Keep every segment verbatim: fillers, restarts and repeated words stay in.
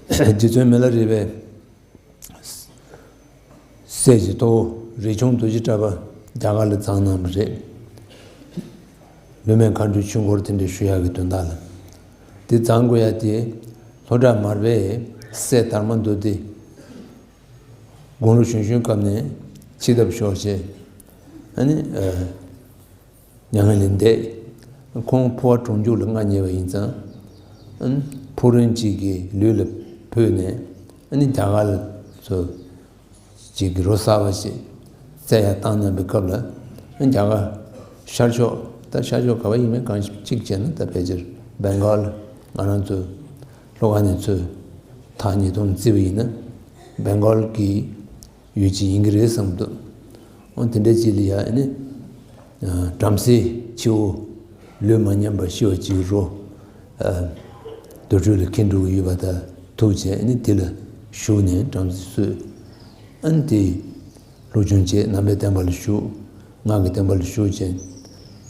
རྗེ་བཙུན་མི་ལ་རས་པའི་སྲས་ཀྱི་གཙོ་བོ་རས་ཆུང་རྡོ་རྗེ་གྲགས་པ་རྒྱ་གར་ལ་བརྫངས་གནང་བ་རེད། ལུས་མེད་མཁའ་འགྲོའི་ཆོས་སྐོར་དེ་འདྲ་ཞུ་ཡག་གི་དོན་དག་ལ། དེ་བརྫངས་དགོས་ཡ་དེ་ལྷོ་བྲག་མར་པའི་སྲས་དར་མ་མདོ་སྡེ་དགུང་ལོ་གཞོན་གཞོན་སྐབས་ནས་འཆི་ཐབས་ཤོར་བྱས། ཨ་ནི་ཨ། མྱ་ངན་ལས་འདས། ཁོང་ཕོ་བ་གྲོང་འཇུག་ལ་མངའ་བརྙེས་པ་ཡིན་ཙང་། ཨ་ནི་ཕོ་རོན་གཅིག་གི་ལུས་ལ་བུད་ནས། ཨ་ནི་རྒྱ་གར་ལ་ཚུར་གཅིག་གི་རོ་གསར་པ་ཞིག་བཙལ་ཡ་བཏང་གནང་པའི་སྐབས་ལ། ཨ་ནི་རྒྱ་གར་ཤར་ཕྱོགས། ད་ཤར་ཕྱོགས་ག་པ་ཡིན་མིན་གང་གཅིག་བྱས་ན། ད་ཕལ་ཆེར་སྦེང་གོལ། ང་རང་ཚོ་ལྷོ་ཁ་ནས་ཚུར་ཐག་ཉེ་དུ་བརྩིས་པ་ཡིན་ན་སྦེང་གོལ་གྱི་ཡུལ་གཅིག་ཡིན་གྱི་རེད་བསམ་འདུག་འོ་དེ་འདྲ་ཅིག་ལ་ཡ། ཨ་ནི་བྲམ་ཟེ་ཁྱེའུ་ལུས་མ་ཉམས་པར་ཤི་བ་ཅིག་རོ། ཨ། དུར་ཁྲོད་ལ་ཁེངས་འགྲོ་གི་ཡོད་པ་དང་ཐུག་བྱས། ཨ་ནི་དེ་ལ་ཞུགས་ནས་བྲམ་ཟེ་གསོས། ཨ་ནི་དེ་སློབ་སྦྱོང་བྱས། ནང་པའི་བསྟན་པ་ལ་ཞུགས། སྔགས་ཀྱི་བསྟན་པ་ལ་ཞུགས་བྱས།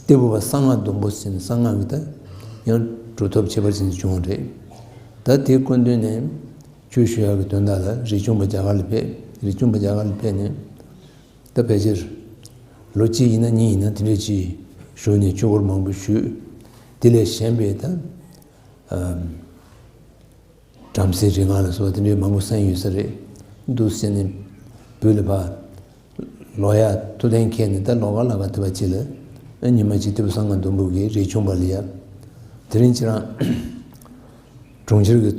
ཏི་ཕུ་པ་གསང་སྔགས་སྡོང་པོ་ཟེར་ནས་གསང་སྔགས་ཀྱི་ད་ཡང་གྲུབ་ཐོབ་ཁྱད་པར་ཅན་ཞིག་བྱུང་བ་རེད། ད་དེའི་སྐུ་མདུན་ནས་ཆོས་ཞུ་ཡག་གི་དོན་དག་ལ་རས་ཆུང་པ་རྒྱ་གར་ལ་ཕེབས། རས་ཆུང་པ་རྒྱ་གར་ལ་ཕེབས་ནས། ད་ཕལ་ཆེར་ལོ་གཅིག་ཡིན་ན་གཉིས་ཡིན་ན་དེ་འདྲ་ཅིག་བཞུགས་ནས་ཆོས་སྐོར་མང་པོ་ཞུས། དེ་ལས་གཞན་པའི་ད་ཨམ་བྲམ་ཟེ་རིག་སྔགས་ལ་སོགས་པ་དེ་འདྲའི་མང་པོ་གསན་ཡོད་ས་རེད། འདུག་ཟེར་ནས་བོད་ལ་ཕར་ལོག་ཡ་ཐུགས་གཏན་འཁེལ་ནས། ད་ལོག་ག་ལ་ག་དེ་བ་ཅིག་ལ། ཨ། ཉི་མ་གཅིག་ཏི་ཕུ་གསང་སྔགས་སྡོང་པོ་གིས་རས་ཆུང་པ་ལ་ཡ། དེ་རིང་ཁྱེད་རང་གྲོང་ཁྱེར་གྱི་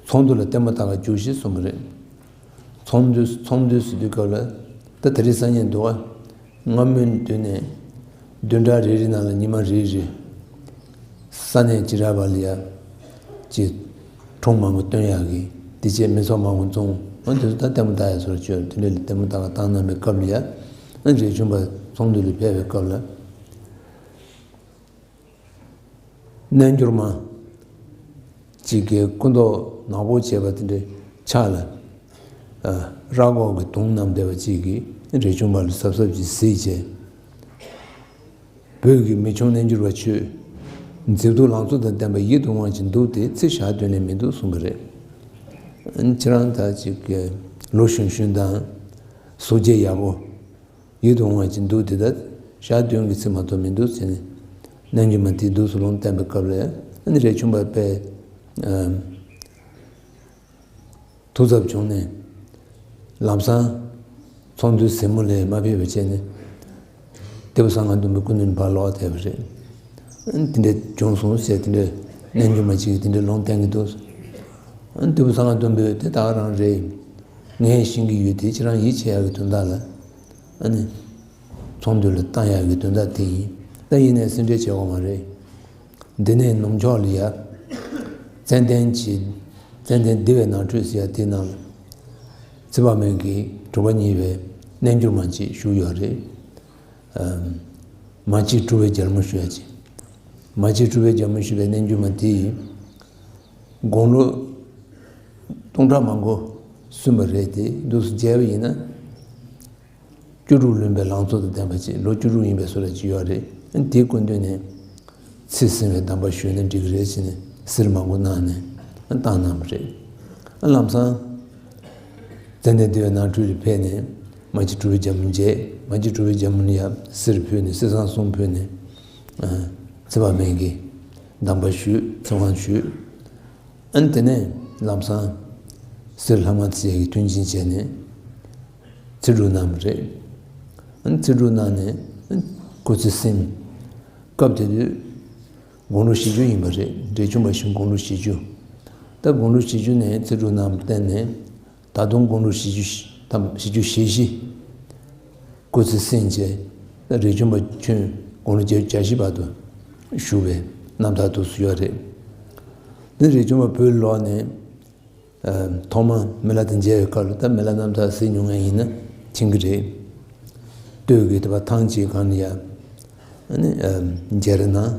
ཚོགས་འདུ་ལ་ལྟད་མོ་ལྟ་ག་རྒྱུགས་ཤིག་གསུངས་པ་རེད། ཚོགས་འདུ། ཚོགས་འདུ་ཟེར་དུས་སྐབས་ལ། ད་དེ་རིང་སང་ཉིན་འདུག་ག་སྔ་མོའི་དུས་ནས་བདུན་ཕྲག་རེ་རེ་ནང་ལ་ཉི་མ་རེ་རེ་ས་གནས་ཅི་ར་བ་ལ་ཡ་ཅིག་གྲོང་མང་པོ་སྟོན་ཡག་གི། དེ་རྗེས་མི་ཚོགས་མང་པོ་འཛོམས། འོ་དེ་ཚོ་ད་ལྟད་མོ་ལྟ་ཡ་བཟོ་འདྲ་བྱོས། དེ་འདྲ་ལ་ལྟད་མོ་ལྟ་ག་བཏང་གནང་པའི་སྐབས་ལ་ཡ། ཨ། རས་ཆུང་པ་ཚོགས་འདུ་ལ་ཕེབས་པའི་སྐབས་ལ། རྣལ་འབྱོར་མ་གཅིག་གིས་སྐུ་མདོག་ནག་པོ་བྱས་པ་དེ་འདྲའི་ཕྱག་ལ། ཨ། ར་སྒོག་གི་དུང་བསྣམས་བསྡད་པ་གཅིག་གིས་རས་ཆུང་པ་ལ་གཟབ་གཟབ་ཅིག་གཟིགས་བྱས། བོད་ཀྱི་མི་ཆུང་རྣལ་འབྱོར་པ་ཁྱོད། མཛེས་སྡུག་ལང་ཚོ་དང་ལྡན་པ་ཡིད་དུ་འོང་བ་ཅིག་འདུག་སྟེ། ཚེ་ཞག་བདུན་ལས་མི་འདུག་གསུངས་པ་རེད། ཁྱེད་རང་ད་ཅིག་ལོ་གཞོན་གཞོན་དང་གཟུགས་བྱད་ཡག་པོ། ཡིད་དུ་འོང་བ་ཅིག་འདུག་དེ། ད་ཞག་བདུན་གྱི་ཚེ་མ་གཏོགས་མི་འདུག་ཟེར་ནས། རྣལ་འབྱོར་མ་དེས་འདུག་སེ་ལུང་བསྟན་པའི་སྐབས་ལ། ཨ་ནི་རས་ཆུང་པ་དཔེ་ཨ་ཐུགས་འཚབ་བྱུང་ནས། ལམ་སང་ཚོགས་འདུའི་ཟེ་མོ་ལ་མ་ཕེབས་པ་བྱས་ནས། ཏི་ཕུ་གསང་སྔགས་སྡོང་པོའི་སྐུ་མདུན་ཕར་ལོག་བསྡད་པ་རེད། ཨ་ནི་དེ་འདྲ་བྱུང་སོང་ཟེར། དེ་འདྲ་རྣལ་འབྱོར་མ་གཅིག་གིས་དེ་འདྲ་ལུང་བསྟན་གྱི་འདུག་ཨ་ནི་ཏི་ཕུ་གསང་སྔགས་སྡོང་པོས་དེ་ད་ག་རང་རེད། ངས་ཤེས་ཀྱི་ཡོད་དེ། ཁྱེད་རང་ཡིད་ཆེས་ཡག་གི་དོན་དག་ལ། ཨ་ནི་ཚོགས་འདུ་ལ་བཏང་ཡག་གི་དོན་དག་དེ་ཡིན། ད་ཡིན་ནའི་སེམས་ཁྲལ་བྱེད་དགོས་མ་རེད། འདི་ནས་ནུབ་ཕྱོགས་ལ་ཡ། ཙན་དན་གྱི། ཙན་དན་བདེ་བའི་ནང་ཁྲོད་ཟེར་ཡ་དེའི་ནང་ལ། ཚེ་དཔག་མེད་ཀྱི་གྲུབ་པ་བརྙེས་པའི་རྣལ་འབྱོར་མ་ཅིག་བཞུགས་ཡོད་རེད། ཨམ། མ་གཅིག་གྲུབ་པའི་རྒྱལ་མོ་ཞུ་ཡ་ཅིག་མ་གཅིག་གྲུབ་པའི་རྒྱལ་མོ་ཞུ་བའི་རྣལ་འབྱོར་མ་དེ་ཡིས། དགུང་ལོ་སྟོང་ཕྲག་མང་པོ་སོན་པ་རེད་དེ། འདུག་སེ་མཇལ་བ་ཡིན་ན། བཅུ་དྲུག་ལོན་པའི་ལང་ཚོ་དང་ལྡན་པ་ཅིག་ལོ་བཅུ་དྲུག་ཡིན་པའི་བཟོ་འདྲ་ཅིག་ཡོད་རེད། དེའི་སྐུ་མདུན་ནས་ཚེ་བསྲིང་བའི་གདམས་པ་ཞུས་ན་འགྲིག་གི་རེད་ཟེར་ནས་གསེར་མང་པོ་གནང་ནས་བཏང་གནང་བ་རེད། ལམ་སང་ཙན་དན་བདེ་བའི་ནང་ཁྲོད་ལ་ཕེབས་ནས། མ་གཅིག་གྲུབ་པའི་རྒྱལ་མོ་མཇལ། མ་གཅིག་གྲུབ་པའི་རྒྱལ་མོ་ལ་ཡ་གསེར་ཕུལ་ནས། གསེར་སྲང་གསུམ་ཕུལ་ནས། ཨ། ཚེ་དཔག་མེད་ཀྱི་གདམས་པ་ཞུས། ཚེ་དབང་ཞུས། ཨ་ནི་དེ་ནས་ལམ་སང་གསེར་ལྷ་མ་ཐི་ཡ་གིས་མཐུན་རྐྱེན་བྱས་ནས་ཚེ་སྒྲུབ་གནང་བ་རེད། ཨ་ནི་ཚེ་སྒྲུབ་གནང་ནས། ཨ་ནི་སྐུ་ཚེ་བསྲིངས། སྐབས་དེ་དུས་དགུང་ལོ་བཞི་བཅུ་ཡིན་པ་རེད། རས་ཆུང་པ་བཞིན་དགུང་ལོ་བཞི་བཅུ། ད་དགུང་ལོ་བཞི་བཅུ་ནས་ཚེ་སྒྲུབ་གནང་བརྟེན་ནས། ད་དུང་དགུང་ལོ་བཞི་བཅུ་ཞེ་ཐམ། བཞི་བཅུ་ཞེ་བཞི། སྐུ་ཚེ་བསྲིངས་བྱས། ད་རས་ཆུང་པ་ཁྱོན་དགུང་ལོ་བརྒྱད་ཅུ་གྱ་བཞི་བར་དུ་བཞུགས་པའི་རྣམ་ཐར་འདུག་སེ་ཡོད་རེད། འདི་རས་ཆུང་པ་བོད་ལོག་ནས། ཨ། ཐོག་མ་མི་ལ་དང་མཇལ་བའི་སྐབས་ལ། ད་མི་ལ་རྣམ་ཐར་གཟིགས་མྱོང་མཁན་ཡིན་ན་མཁྱེན་གྱི་རེད། སྟོད་ཀྱི་དེ་བ་ཐང་ཅིག་སྒང་ལ་ཡ། ཨ་ནི། ཨ། མཇལ་རེ་གནང་།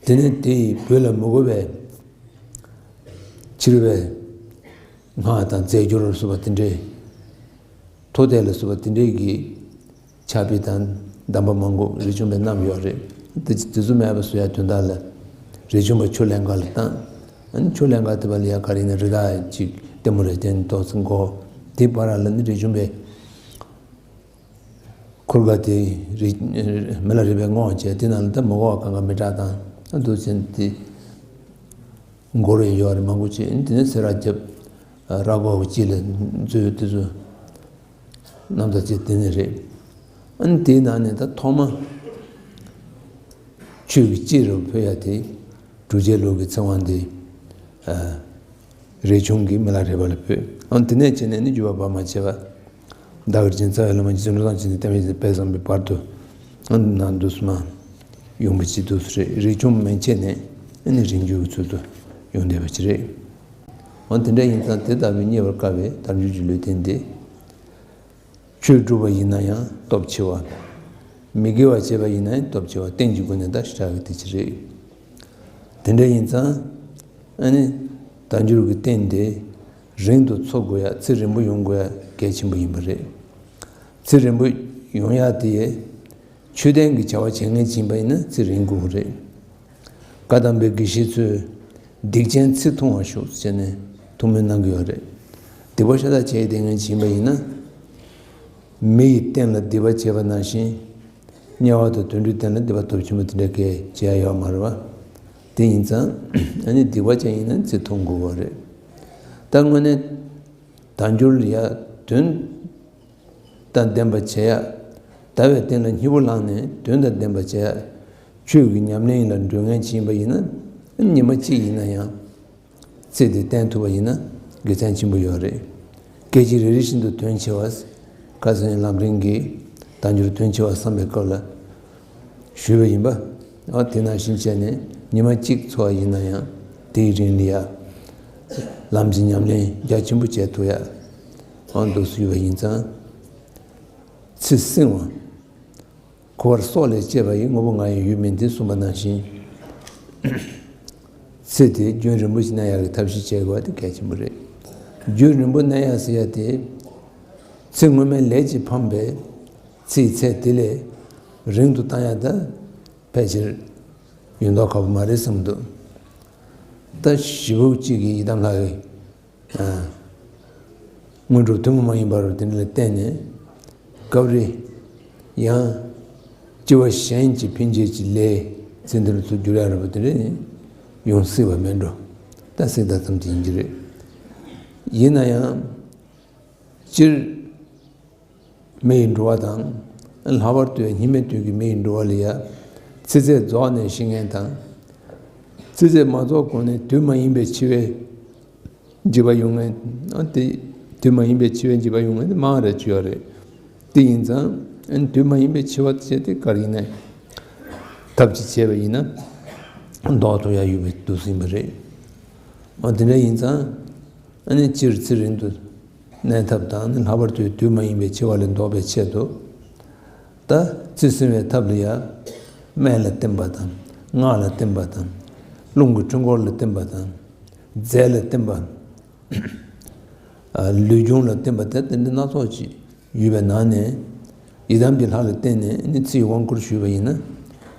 དེ་ནས་དེ་ཡི་བོད་ལ་མི་དགོས་པའི་ཕྱི་རོལ་པའི་སྔགས་དང་རྫས་སྦྱོར་ལ་སོགས་པ་དེ་འདྲའི་མཐོ་ལྟས་ལ་སོགས་པ་དེ་འདྲའི་གི་ཕྱག་དཔེ་དང་གདམས་པ་མང་པོ་རས་ཆུང་པས་གནང་ཡོད་རེད། དེ་དེ་ཚོ་མེད་པ་བཟོ་ཡ་དོན་དག་ལ་རས་ཆུང་པ་ཆུ་ལེན་ག་ལ་བཏང་། ཨ་ནི་ཆུ་ལེན་ག་དེ་བ་ལ་ཡ་ག་རེ་ཡིན་ན་རི་དྭགས་ཅིག་ལྟད་མོ་རེ་བསྟན་ཏོག་ཙམ་གོ། དེ་བར་ལ་ནི་རས་ཆུང་པས་ཁུར་ག་དེ་རི་མི་ལ་རས་པས་སྔོག་བྱས། དེ་ནང་ལ་ད་མི་གོ་བ་གང་ག་མི་དྲག་དང་། ཨ་འདུག་ཟེར་ནས་དེ་མགོ་རེ་ཡོད་རེད། མང་པོ་བྱས། དེ་ནས་སེ་ར་རྒྱབ་ར་སྒོ་གི་དཀྱིལ་ལ་འཛུལ། དེ་ཚོ་རྣམ་ཐར་བྱས་དེ་ནས་རེད། ཨ་ནི་དེའི་ནང་ནས་ད་ཐོག་མ་ཆོས་ཀྱི་སྤྱི་རུ་ཕུལ་ཡ་དེ་གྲུབ་རྗེ་ལུགས་ཀྱི་ཚེ་དབང་དེ་རས་ཆུང་གིས་མི་ལ་རས་པ་ལ་ཕུལ། ཨ་ནི་དེ་ནས་བྱས་ནས་ནི་འགྱུར་བ་བར་མ་ཆད་པ། བདག་གིར་སྦྱིན་རྩ་བའི་བླ་མ་རྗེ་བཙུན་བློ་བཟང་ཆོས་འཛིན་བསྟན་པའི་རྒྱལ་མཚན་དཔལ་བཟང་པོའི་བར་དུ་ནང་དུ་སུ་མ་ཡོང་བའི་ཆེད་དུ་རེད། རས་ཆུང་མན་ཆད་ནས་ཨ་ནི་རིང་བརྒྱུད་ཀྱི་ཚུལ་དུ་ཡོང་བསྡད་པ་ཅིག་རེད། འོ་དེ་འདྲ་ཡིན་ཙང་དེ་ལྟ་བུའི་རྙེད་པར་དཀའ་བའི་དལ་འབྱོར་གྱི་ལུས་རྟེན་དེ། ཆོས་སྒྲུབ་པ་ཡིན་ན་ཡང་སྟོབས་ཆེ་བ། མི་དགེ་བ་བྱེད་པ་ཡིན་ན་ཡང་སྟོབས་ཆེ་བ། རྟེན་གྱི་སྒོ་ནས་ད་ཞེ་དྲག་གི་དེ་ཅིག་རེད། དེ་འདྲ་ཡིན་ཙང་ཨ་ནི་དལ་འབྱོར་གྱི་རྟེན་དེ་རིང་དུ་འཚོ་དགོས་ཡ། ཚེ་རིང་པོ་ཡོང་དགོས་ཡ་གལ་ཆེན་པོ་ཡིན་པ་རེད། ཚེ་རིང་པོ་ཡོང་ཡ་དེ་ཡས་ཆོས་ལྡན་གྱི་བྱ་བ་བྱེད་མཁན་ཅིག་ཡིན་པ་ཡིན་ན་ཚེ་རིང་དགོས་ཀྱི་རེད། བཀའ་གདམས་པའི་དགེ་བཤེས་ཚོས་སྡིག་ཅན་ཚེ་ཐུང་བར་ཤོག་ཟེར་ནས་ཐུགས་སྨོན་གནང་གི་ཡོད་རེད། སྡིག་པ་ཤ་སྟག་བྱས་བསྡད་མཁན་ཅིག་ཡིན་པ་ཡིན་ན། མི་ཡི་རྟེན་ལ་སྡིག་པ་བྱས་པ་ནང་བཞིན། དམྱལ་བ་དང་དུད་འགྲོའི་རྟེན་ལ་སྡིག་པ་སྟོབས་ཆེན་པོ་དེ་འདྲ་གས་བྱེད་ཡ་ཡོད་མ་རེད་བ། དེ་ཡིན་ཙང་ཨ་ནི་སྡིག་པ་ཅན་ཡིན་ན་ཚེ་ཐུང་དགོས་པ་རེད། ད་དངོས་གནས་དལ་འབྱོར་ལ་ཡ་དོན་དང་ལྡན་པ་བྱེད་ཡ། དལ་བའི་རྟེན་ལ་སྙིང་པོ་བླངས་ནས་དོན་དང་ལྡན་པ་བྱེད་ཡ། ཆོས་ཀྱི་ཉམས་ལེན་ལ་འགྲོ་མཁན་ཅིག་ཡིན་པ་ཡིན་ན། ཉི་མ་གཅིག་ཡིན་ན་ཡང་ཚེ་འདི་བརྟན་ཐུབ་པ་ཡིན་ན་དགེ་མཚན་ཆེན་པོ་ཡོད་རེད། སྐད་ཅིག་རེ་རེ་བཞིན་དུ་དོན་ཆེ་བ། ཁ་སང་ལམ་རིམ་གྱིས་དལ་འབྱོར་དོན་ཆེ་བ་བསམ་པའི་སྐབས་ལ་ཞུས་པ་ཡིན་པ། འོ་དེ་ནང་བཞིན་བྱས་ནས་ཉི་མ་གཅིག་འཚོ་བ་ཡིན་ན་ཡང་དེའི་རིང་ལ་ཡ་ལམ་གྱི་ཉམས་ལེན་རྒྱ་ཆེན་པོ་བྱས་ཐུབ་ཡ། འོ་འདུག་ཞུས་པ་ཡིན་ཙང་། ཚེ་བསྲིང་བ། ཁུ་བ་སྲོག་ལས་གཅེས་པ་ཡི། དངོས་པོ་ང་ཡི་ཡུལ་མིན་ཏེ་གསུངས་པ་ནང་བཞིན། ཚེ་དེ་རྒྱུན་རིང་པོ་ཞིག་གནས་ཡག་གི་ཐབས་ཤེས་བྱེད་དགོས་པ་དེ་གལ་ཆེན་པོ་རེད། རྒྱུན་རིང་པོ་གནས་ཡག་ཟེར་ཡ་དེ། ཚེ་སྔོན་མའི་ལས་ཀྱིས་འཕངས་པའི་ཚེའི་ཚད་དེ་ལས་རིང་དུ་བཏང་ཡ་ད་ཕལ་ཆེར་ཡོད་མདོག་ཁ་པོ་མ་རེད་བསམ་འདུག་ད་ཞེ་པོ་གཅིག་གིས་ཡི་དམ་ལྷ་གི་དངོས་གྲུབ་ཐུན་མོང་མ་ཡིན་པ་རུ་དེ་འདྲ་ལ་བརྟེན་ནས། སྐབས་རེ་ཡང་སྐྱེ་བ་གཞན་གྱི་འཕེན་བྱེད་ཀྱི་ལས་ཚེ་འདི་རུ་ཚུར་འགྱུར་ཡ་རེད་པ། དེ་འདྲ་ཡོང་སྲིད་པ་མེད་འགྲོ། ད་སྲིད་ད་ཙམ་དེ་ཡིན་གྱི་རེད། ཡིན་ན་ཡང་སྤྱིར་མི་ཡི་འགྲོ་བ་དང་། ལྷག་པར་དུ་སྙིགས་མའི་དུས་ཀྱི་མི་ཡི་འགྲོ་བ་ལ་ཡ། ཚེ་ཚད་རྫོགས་ནས་ཤི་མཁན་དང་། ཚེ་ཚད་མ་རྫོགས་གོང་ནས་དུས་མ་ཡིན་པའི་འཆི་བའི་འཇིགས་པ་ཡོང་མཁན། ཨ་དེ་དུས་མ་ཡིན་པའི་འཆི་བའི་འཇིགས་པ་ཡོང་མཁན་དེ་མང་རེ་བྱུང་ཡོད་རེད། དེ་ཡིན་ཙང་ཨ་དུས་མ་ཡིན་པའི་འཆི་བ་དེ་བྱས་ཏེ་ག་རེ་ཡིན་ནའི་ཐབས་ཅིག་བྱས་པ་ཡིན་ན་ལྡོག་ཐུབ་ཡ་ཡོད་པའི་དུས་ཡིན་པ་རེད། ཨ་དེ་འདྲ་ཡིན་ཙང་ཨ་ནི་སྤྱིར་ཚེ་རིང་དུ་གནས་ཐབས་དང་ནི། ལྷག་པར་དུ་དུས་མ་ཡིན་པའི་འཆི་བ་ལས་ལྡོག་པའི་ཆེད་དུ། ད་ཚེ་བསྲིང་བའི་ཐབས་ལ་ཡ། སྨན་ལ་བསྟེན་པ་དང་། སྔགས་ལ་བསྟེན་པ་དང་། རླུང་གི་འཕྲུལ་འཁོར་ལ་བསྟེན་པ་དང་། རྫས་ལ་བསྟེན་པ། ལུས་སྦྱོང་ལ་བསྟེན་པ། དེ་དེ་འདྲ་སྣ་ཚོགས་ཅིག་ཡོད་པའི་ནང་ནས། ཡི་དམ་གྱི་ལྷ་ལ་བརྟེན་ནས་ནི་ཚེའི་དབང་བསྐུར་ཞུས་པ་ཡིན་ན།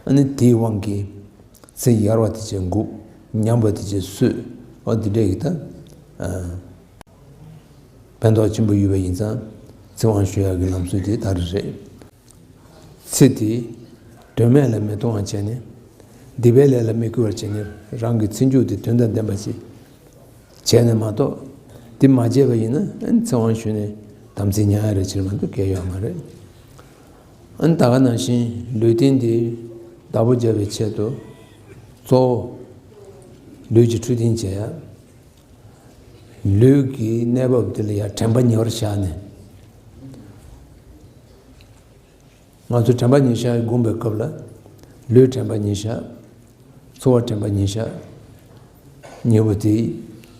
ཨ་ནི་དེའི་དབང་གིས་ཚེ་ཡར་བ་དེ་བྱས་འགུགས། ཉམས་པ་དེ་བྱས་གསོས། འོ་དེ་འདྲ་ཡི་ད། ཕན་ཐོགས་ཆེན་པོ་ཡོད་པ་ཡིན་ཙང་། ཚེ་དབང་ཞུ་ཡག་གི་ལམ་སྲོལ་དེ་ད་རེ་རེད། ཚེ་དེ་དོན་མེད་ལ་མི་གཏོང་བར་བྱས་ནས། སྡིག་པའི་ལས་ལ་མི་བསྐུལ་བར་བྱས་ནས། རང་གི་ཚེ་མཇུག་དེ་དོན་དང་ལྡན་པ་ཞིག་བྱས་ནས་མ་གཏོགས། དེ་མ་བྱས་པ་ཡིན་ན་ཨ་ནི་ཚེ་དབང་ཞུས་ནས་དམ་ཚིག་ཉམས་ཡ་རེ་ཕྱིར་མ་གཏོགས་གལ་ཡོད་མ་རེད། ཨ་ནི་ད་ག་ནང་བཞིན་ལུས་རྟེན་དེ་བདག་པོ་རྒྱབ་པའི་ཆེད་དུ། གཙོ་བོ་ལུས་ཀྱི་འཕྲོད་བསྟེན་བྱེད་ཡ། ལུས་ཀྱི་གནས་བབ་དེ་ལ་ཡ་དྲན་པ་ཉེ་བར་བཞག་ནས། ང་ཚོ་དྲན་པ་ཉེར་བཞག་སྒོམ་པའི་སྐབས་ལ། ལུས་དྲན་པ་ཉེར་བཞག་ཚོར་བ་དྲན་པ་ཉེར་བཞག་ཉེ་བོ་དེ་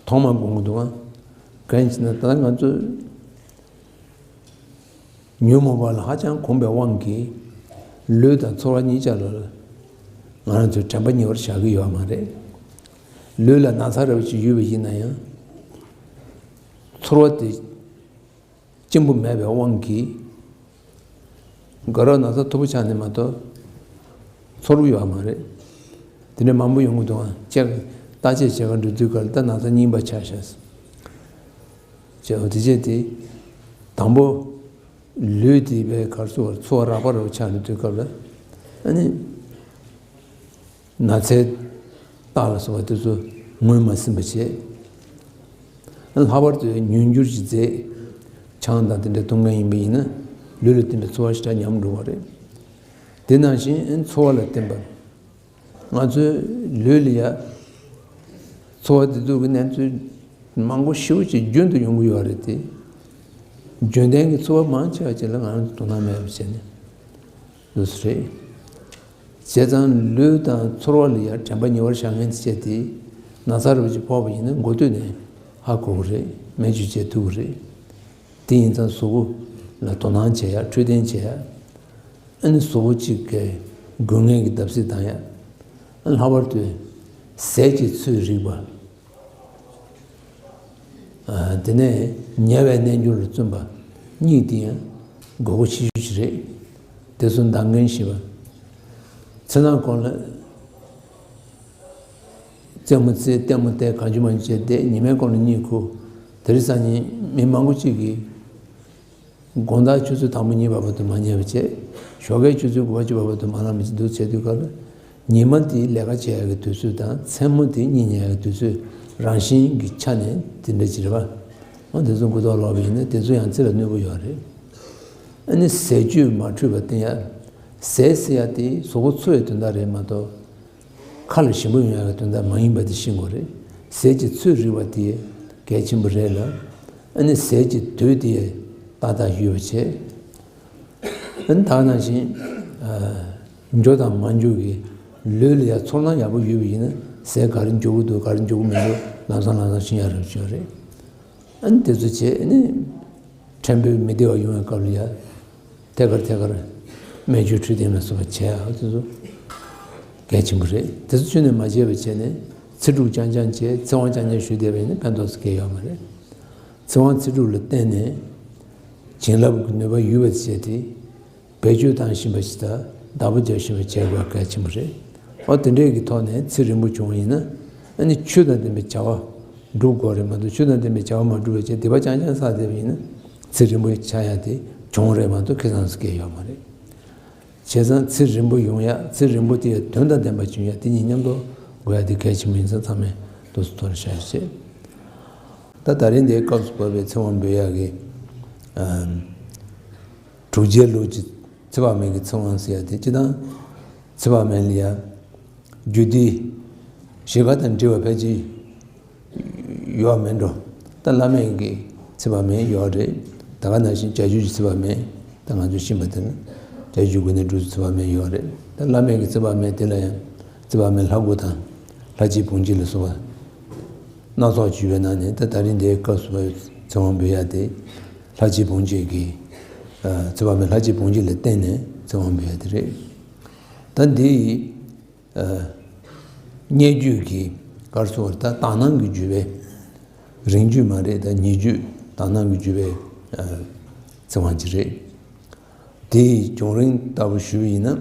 ཐོག་མར་སྒོམ་གྱི་འདུག་ག་གང་ཡིན་ཟེར་ན། ད་ང་ཚོ་ཉོན་མོངས་པ་ལ་ཧ་ཅང་གོམས་པའི་དབང་གིས། ལུས་དང་ཚོར་བ་གཉིས་ཆ་ལ་ང་རང་ཚོས་དྲན་པ་ཉེ་བར་བཞག་གི་ཡོད་མ་རེད། ལུས་ལ་ན་ཚ་རེ་བ་ཅིག་ཡོད་པ་ཡིན་ན་ཡང་། ཚོར་བ་དེ་གཅིག་པུ་མེད་པའི་དབང་གིས། དགའ་རབ་ན་ཚ་མཐུག་པོ་ཆགས་ནས་མ་གཏོགས་ཚོར་གྱི་ཡོད་མ་རེད། དེ་འདྲ་མང་པོ་ཡོང་གི་འདུག་ག་ཅིག་ བརྟག་དཔྱད་བྱེད་ག་འགྲོ་དུས་སྐབས་ལ་ད་ན་ཚ་རྙིང་པ་ཆགས་ཤག་ཟེར། བྱས་པ་དེ་བྱས་ཏེ། དང་པོ། ལུས་དེ་བས་གར་སོ་བར་ཚོར་བ་རགས་པ་རུ་ཆགས་འགྲོ་དུས་སྐབས་ལ། ཨ་ནི། ན་ཚའི་རྟགས་ལ་སོགས་པ་དེ་ཚོ་ངོས་མ་ཟིན་པ་བྱས། ལྷག་པར་དུ་ཉུང་འགྱུར་གྱི་རྫས། ཆང་དང་དེ་འདྲ་འཐུང་མཁན་ཡིན་པ་ཡིན་ན། ལུས་ལ་བརྟེན་པའི་ཚོར་བ་ཞེ་དྲག་ཉམས་འགྲོ་བ་རེད། དེ་ནང་བཞིན་ཚོར་བ་ལ་བརྟེན་པ། ང་ཚོའི་ལུས་ལ་ཡ། ཚོར་བ་དེ་ཚོ་གི་གནས་ཚུལ་མང་པོ་ཞེ་པོ་ཅིག་རྒྱུན་དུ་ཡོང་གི་ཡོད་རེད་དེ། རྒྱུན་ལྡན་གྱི་ཚོར་བ་མང་ཆེ་བ་ཅིག་ལ་ང་རང་ཚོ་དོ་སྣང་མེད་པ་བྱས་ནས་འདུག་སེ་རེད། བྱས་ཙང་ལུས་དང་ཚོར་བ་ལ་ཡ་དྲན་པ་ཉེ་བར་བཞག་མཁན་དེ་བྱས་ཏེ། ན་ཚ་རུ་ཅིག་ཕོག་པ་ཡིན་ན་འགོ་སྟོད་ནས་ཧ་གོ་གི་རེད། སྨན་བཅོས་བྱེད་ཐུབ་ཀྱི་རེད། དེ་ཡིན་ཙང་གཟུགས་པོ་ལ་དོ་སྣང་བྱེད་ཡ། འཕྲོད་བསྟེན་བྱེད་ཡ། ཨ་ནི་གཟུགས་པོ་གཅིག་གི་དགོས་ངེས་ཀྱི་བརྡབ་གསིག་བཏང་ཡ། ལྷག་པར་དུ་ཟས་ཀྱི་ཚོད་རིག་པ། ཨ། དེ་ནས་ཉལ་བའི་རྣལ་འབྱོར་ལ་བརྩོན་པ་གཉིས་དེ་ཡང་དགོས་མཁོ་ཆེ་ཤོས་ཤིག་རེད། དེ་ཚོ་འདང་གིན་ཤེས་པ། མཚན་ནམ་གོང་ལ་རྩེད་མོ་རྩེ། ལྟད་མོ་བལྟས། གང་བྱུང་མང་བྱུང་བྱས་བསྡད། ཉི་མའི་གོང་ལ་གཉིད་ཁུག་དེ་རིང་སང་ཉིན་མི་མང་པོ་གཅིག་གིས། དགོང་དག་ཆུ་ཚོད་དང་པོ་གཉིས་བར་དུ་མ་ཉལ་བ་བྱས། ཞོགས་ཀའི་ཆུ་ཚོད་དགུ་པ་བཅུ་བར་དུ་མ་ལངས་པ་བྱས་འདུག་བྱས་དུས་སྐབས་ལ། ཉི་མ་དེའི་ལས་ཀ་བྱེད་ཡག་གི་དུས་ཚོད་དང་མཚན་མོ་དེ་གཉིད་ཉལ་ཡག་གི་དུས་ཚོད་རང་བཞིན་གྱི་ཆ་ནས་དེ་འདྲ་ཅིག་རེད་པ། འོ་དེ་ཚོ་མགོ་ཐོག་ལོག་པ་ཡིན་ན་དེ་ཚོ་ཡང་རྩིས་ལ་གནོད་པོ་ཡོད་རེད། ཨ་ནི་ཟས་བཅུད་མ་འཁྲུད་པ་བསྟེན་ཡག་ཟས་ཟེར་ཡག་དེ་གཟུགས་པོ་འཚོ་བའི་དོན་དག་རེད་མ་གཏོགས། ཁ་ལ་ཞིམ་པོ་ཡོང་ཡག་གི་དོན་དག་མ་ཡིན་པ་དེ་ཤེས་དགོས་རེད། ཟས་ཀྱི་ཚོད་རིག་པ་དེ་གལ་ཆེན་པོ་རེད་ལ། ཨ་ནི་ཟས་ཀྱི་དུས་དེ་ཏག་ཏག་ཡོད་པ་བྱས། ཨ་ནི་ད་ག་ནང་བཞིན། ཨ། འགྱོ་དང་མ་འགྱོ་གི་ལུས་ལ་ཡ་ཚོར་སྣང་ཡག་པོ་ཡོད་པ་ཡིན་ན། ཟས་ག་རེ་འགྱོ་གི་འདུག་ག་རེ་འགྱོ་གི་མི་འདུག་ལམ་སང་ལམ་སང་ཤེས་ཡག་རེད་བྱས་རེད། ཨ་ནི་དེ་ཚོ་བྱས་ནས་ཕྲན་བུ་མི་བདེ་བ་ཡོང་བའི་སྐབས་ལ་ཡ། ཐད་ཀར་ཐད་ཀར་སྨན་བཅོས་འཕྲོད་བསྟེན་ལ་སོགས་པ་བྱེད་ཡག་དེ་ཚོ་གལ་ཆེན་པོ་རེད། དེ་ཚོ་ཁྱོན་ནས་མ་བྱས་པ་བྱས་ནས་ཚེ་སྒྲུབ་རྐྱང་རྐྱང་བྱས། ཚེ་དབང་རྐྱང་རྐྱང་ཞུས་བསྡད་པ་ཡིན་ན་ཕན་ཐོགས་སུ་སྐྱེལ་ཡོད་མ་རེད། ཚེ་དབང་ཚེ་སྒྲུབ་ལ་བརྟེན་ནས་བྱིན་རླབས་ཀྱི་ནུས་པ་ཡོད་པ་བྱས་ཏེ། བེད་སྤྱོད་བཏང་བཞིན་པ་ཞིག་དང་བདག་པོ་རྒྱག་བཞིན་པ་བྱེད་དགོས་གལ་ཆེན་པོ་རེད། འོ་དེ་འདྲས་ཀྱི་ཐོག་ནས་ཚེ་རིང་པོ་བྱུང་བ་ཡིན་ན། ཨ་ནི་ཆོས་དང་ལྡན་པའི་བྱ་བ་སྒྲུབ་དགོས་རེད་མ་གཏོགས། ཆོས་དང་ལྡན་པའི་བྱ་བ་མ་སྒྲུབ་པ་བྱས་སྡིག་པ་རྐྱང་རྐྱང་བསགས་བསྡད་པ་ཡིན་ན། ཚེ་རིང་པོ་ཆགས་ཡག་དེ་གྱོང་རེད་མ་གཏོགས་ཁེ་བཟང་ཟེར་མཁན་ཡོད་མ་རེད། བྱས་ཙང་ཚེ་རིང་པོ་ཡོང་ཡག་ཚེ་རིང་པོ་དེ་དོན་དང་ལྡན་པ་བྱུང་ཡག་དེ་གཉིས་མཉམ་དུ་དགོས་ཡག་དེ་གལ་ཆེན་པོ་ཡིན་ཙང་ཚང་མས་འདུག་སེ་མཐོང་བཤད་བྱེད། ད་ད་རིང་འདིའི་སྐབས་སུ་བབས་པའི་ཚེ་དབང་འབུལ་ཡག་གི། ཨམ། དྲུག་བརྒྱའི་ལུགས་ཀྱི་ཚེ་དཔག་མེད་ཀྱི་ཚེ་དབང་ཟེར་ཡག་དེ་སྤྱིར་བཏང་ཚེ་དཔག་མེད་ལ་ཡ། རྒྱུད་སྡེ་བཞི་ཀ་དང་འབྲེལ་བ་ཕལ་ཆེར་ཡོད་མེད་འགྲོ། ད་བླ་མེད་ཀྱི་ཚེ་དཔག་མེད་ཡོད་རེད། ད་ག་ནང་བཞིན་བྱ་རྒྱུད་ཀྱི་ཚེ་དཔག་མེད། ད་ང་ཚོས་ཤེས་པ་དེ་ནི་བྱ་རྒྱུད་དགུ་ནས་འབྲུ་ཚེ་དཔག་མེད་ཡོད་རེད། ད་བླ་མེད་ཀྱི་ཚེ་དཔག་མེད་དེ་ལ་ཡང་ཚེ་དཔག་མེད་ལྷ་དགུ་དང་ལྷ་བཅས་བུམ་བཅས་ལ་སོགས་པ་སྣ་ཚོགས་ཡོད་པའི་ནང་ནས། ད་ད་རིང་འདིའི་སྐབས་སུ་བབས་པའི་ཚེ་དབང་འབུལ་ཡག་དེ་ལྷ་བཅས་བུམ་བཅས་ཀྱི། ཨ། ཚེ་དཔག་མེད་ལྷ་བཅས་བུམ་བཅས་ལ་བརྟེན་ནས་ཚེ་དབང་འབུལ་ཡག་དེ་རེད། ད་འདི་ཡི། ཨ། སྙན་བརྒྱུད་ཀྱི་ག་རེ་ཟེར་དགོས་རེད། ད་དག་སྣང་གི་བརྒྱུད་པའི། རིང་བརྒྱུད་མ་རེད། ད་ཉེ་བརྒྱུད་དག་སྣང་གི་བརྒྱུད་པའི། ཨ། ཚེ་དབང་ཅིག་རེད། དེའི་བྱུང་རིམ་ལྟ་བུ་ཞུས་པ་ཡིན་ན།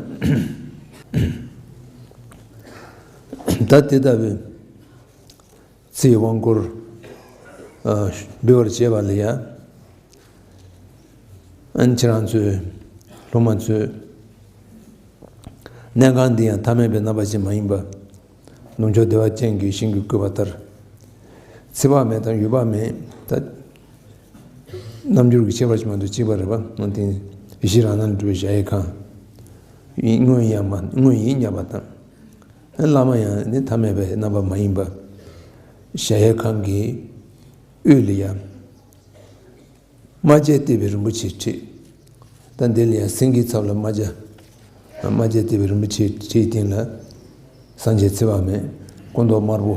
ད་དེ་ལྟ་བུའི་ཚེའི་དབང་བསྐུར། ཨ། འབུལ་བར་བྱེད་པ་ལ་ཡང་། ཨ། ཁྱེད་རང་ཚོས། སློབ་མ་ཚོས། གནས་ཁང་འདི་ཡང་ཐ་མལ་པའི་རྣམ་པ་ཅན་མ་ཡིན་པ། ནུབ་ཕྱོགས་བདེ་བ་ཅན་གྱི་ཞིང་གིས་བསྐོར་བ་ལྟར། ཚེ་དཔག་མེད་དང་ཡུལ་དཔག་མེད། ད་རྣམ་འགྱུར་གྱི་ཁྱད་པར་ཅིག་མ་གཏོགས་གཅིག་པ་རེད་པ། འོན་ཏེ་ཡེ་ཤེས་རང་སྣང་ལས་གྲུབ་པའི་གཞལ་ཡས་ཁང་། དངོས་ཡིན་སྙམ་པ་དང་། བླ་མ་ཡང་ནི་ཐ་མལ་པའི་རྣམ་པ་མ་ཡིན་པ། གཞལ་ཡས་ཁང་གི་དབུས་ལ་ཡང་། རྨ་བྱས་བཏེགས་པའི་རིན་པོ་ཆེའི་ཁྲི། ད་འདི་ལ་ཡང་སེང་གེའི་ཚབ་ལ་རྨ་བྱ། རྨ་བྱས་བཏེགས་པའི་རིན་པོ་ཆེའི་ཁྲིའི་སྟེང་ལ། སངས་རྒྱས་ཚེ་དཔག་མེད་སྐུ་མདོག་དམར་པོ་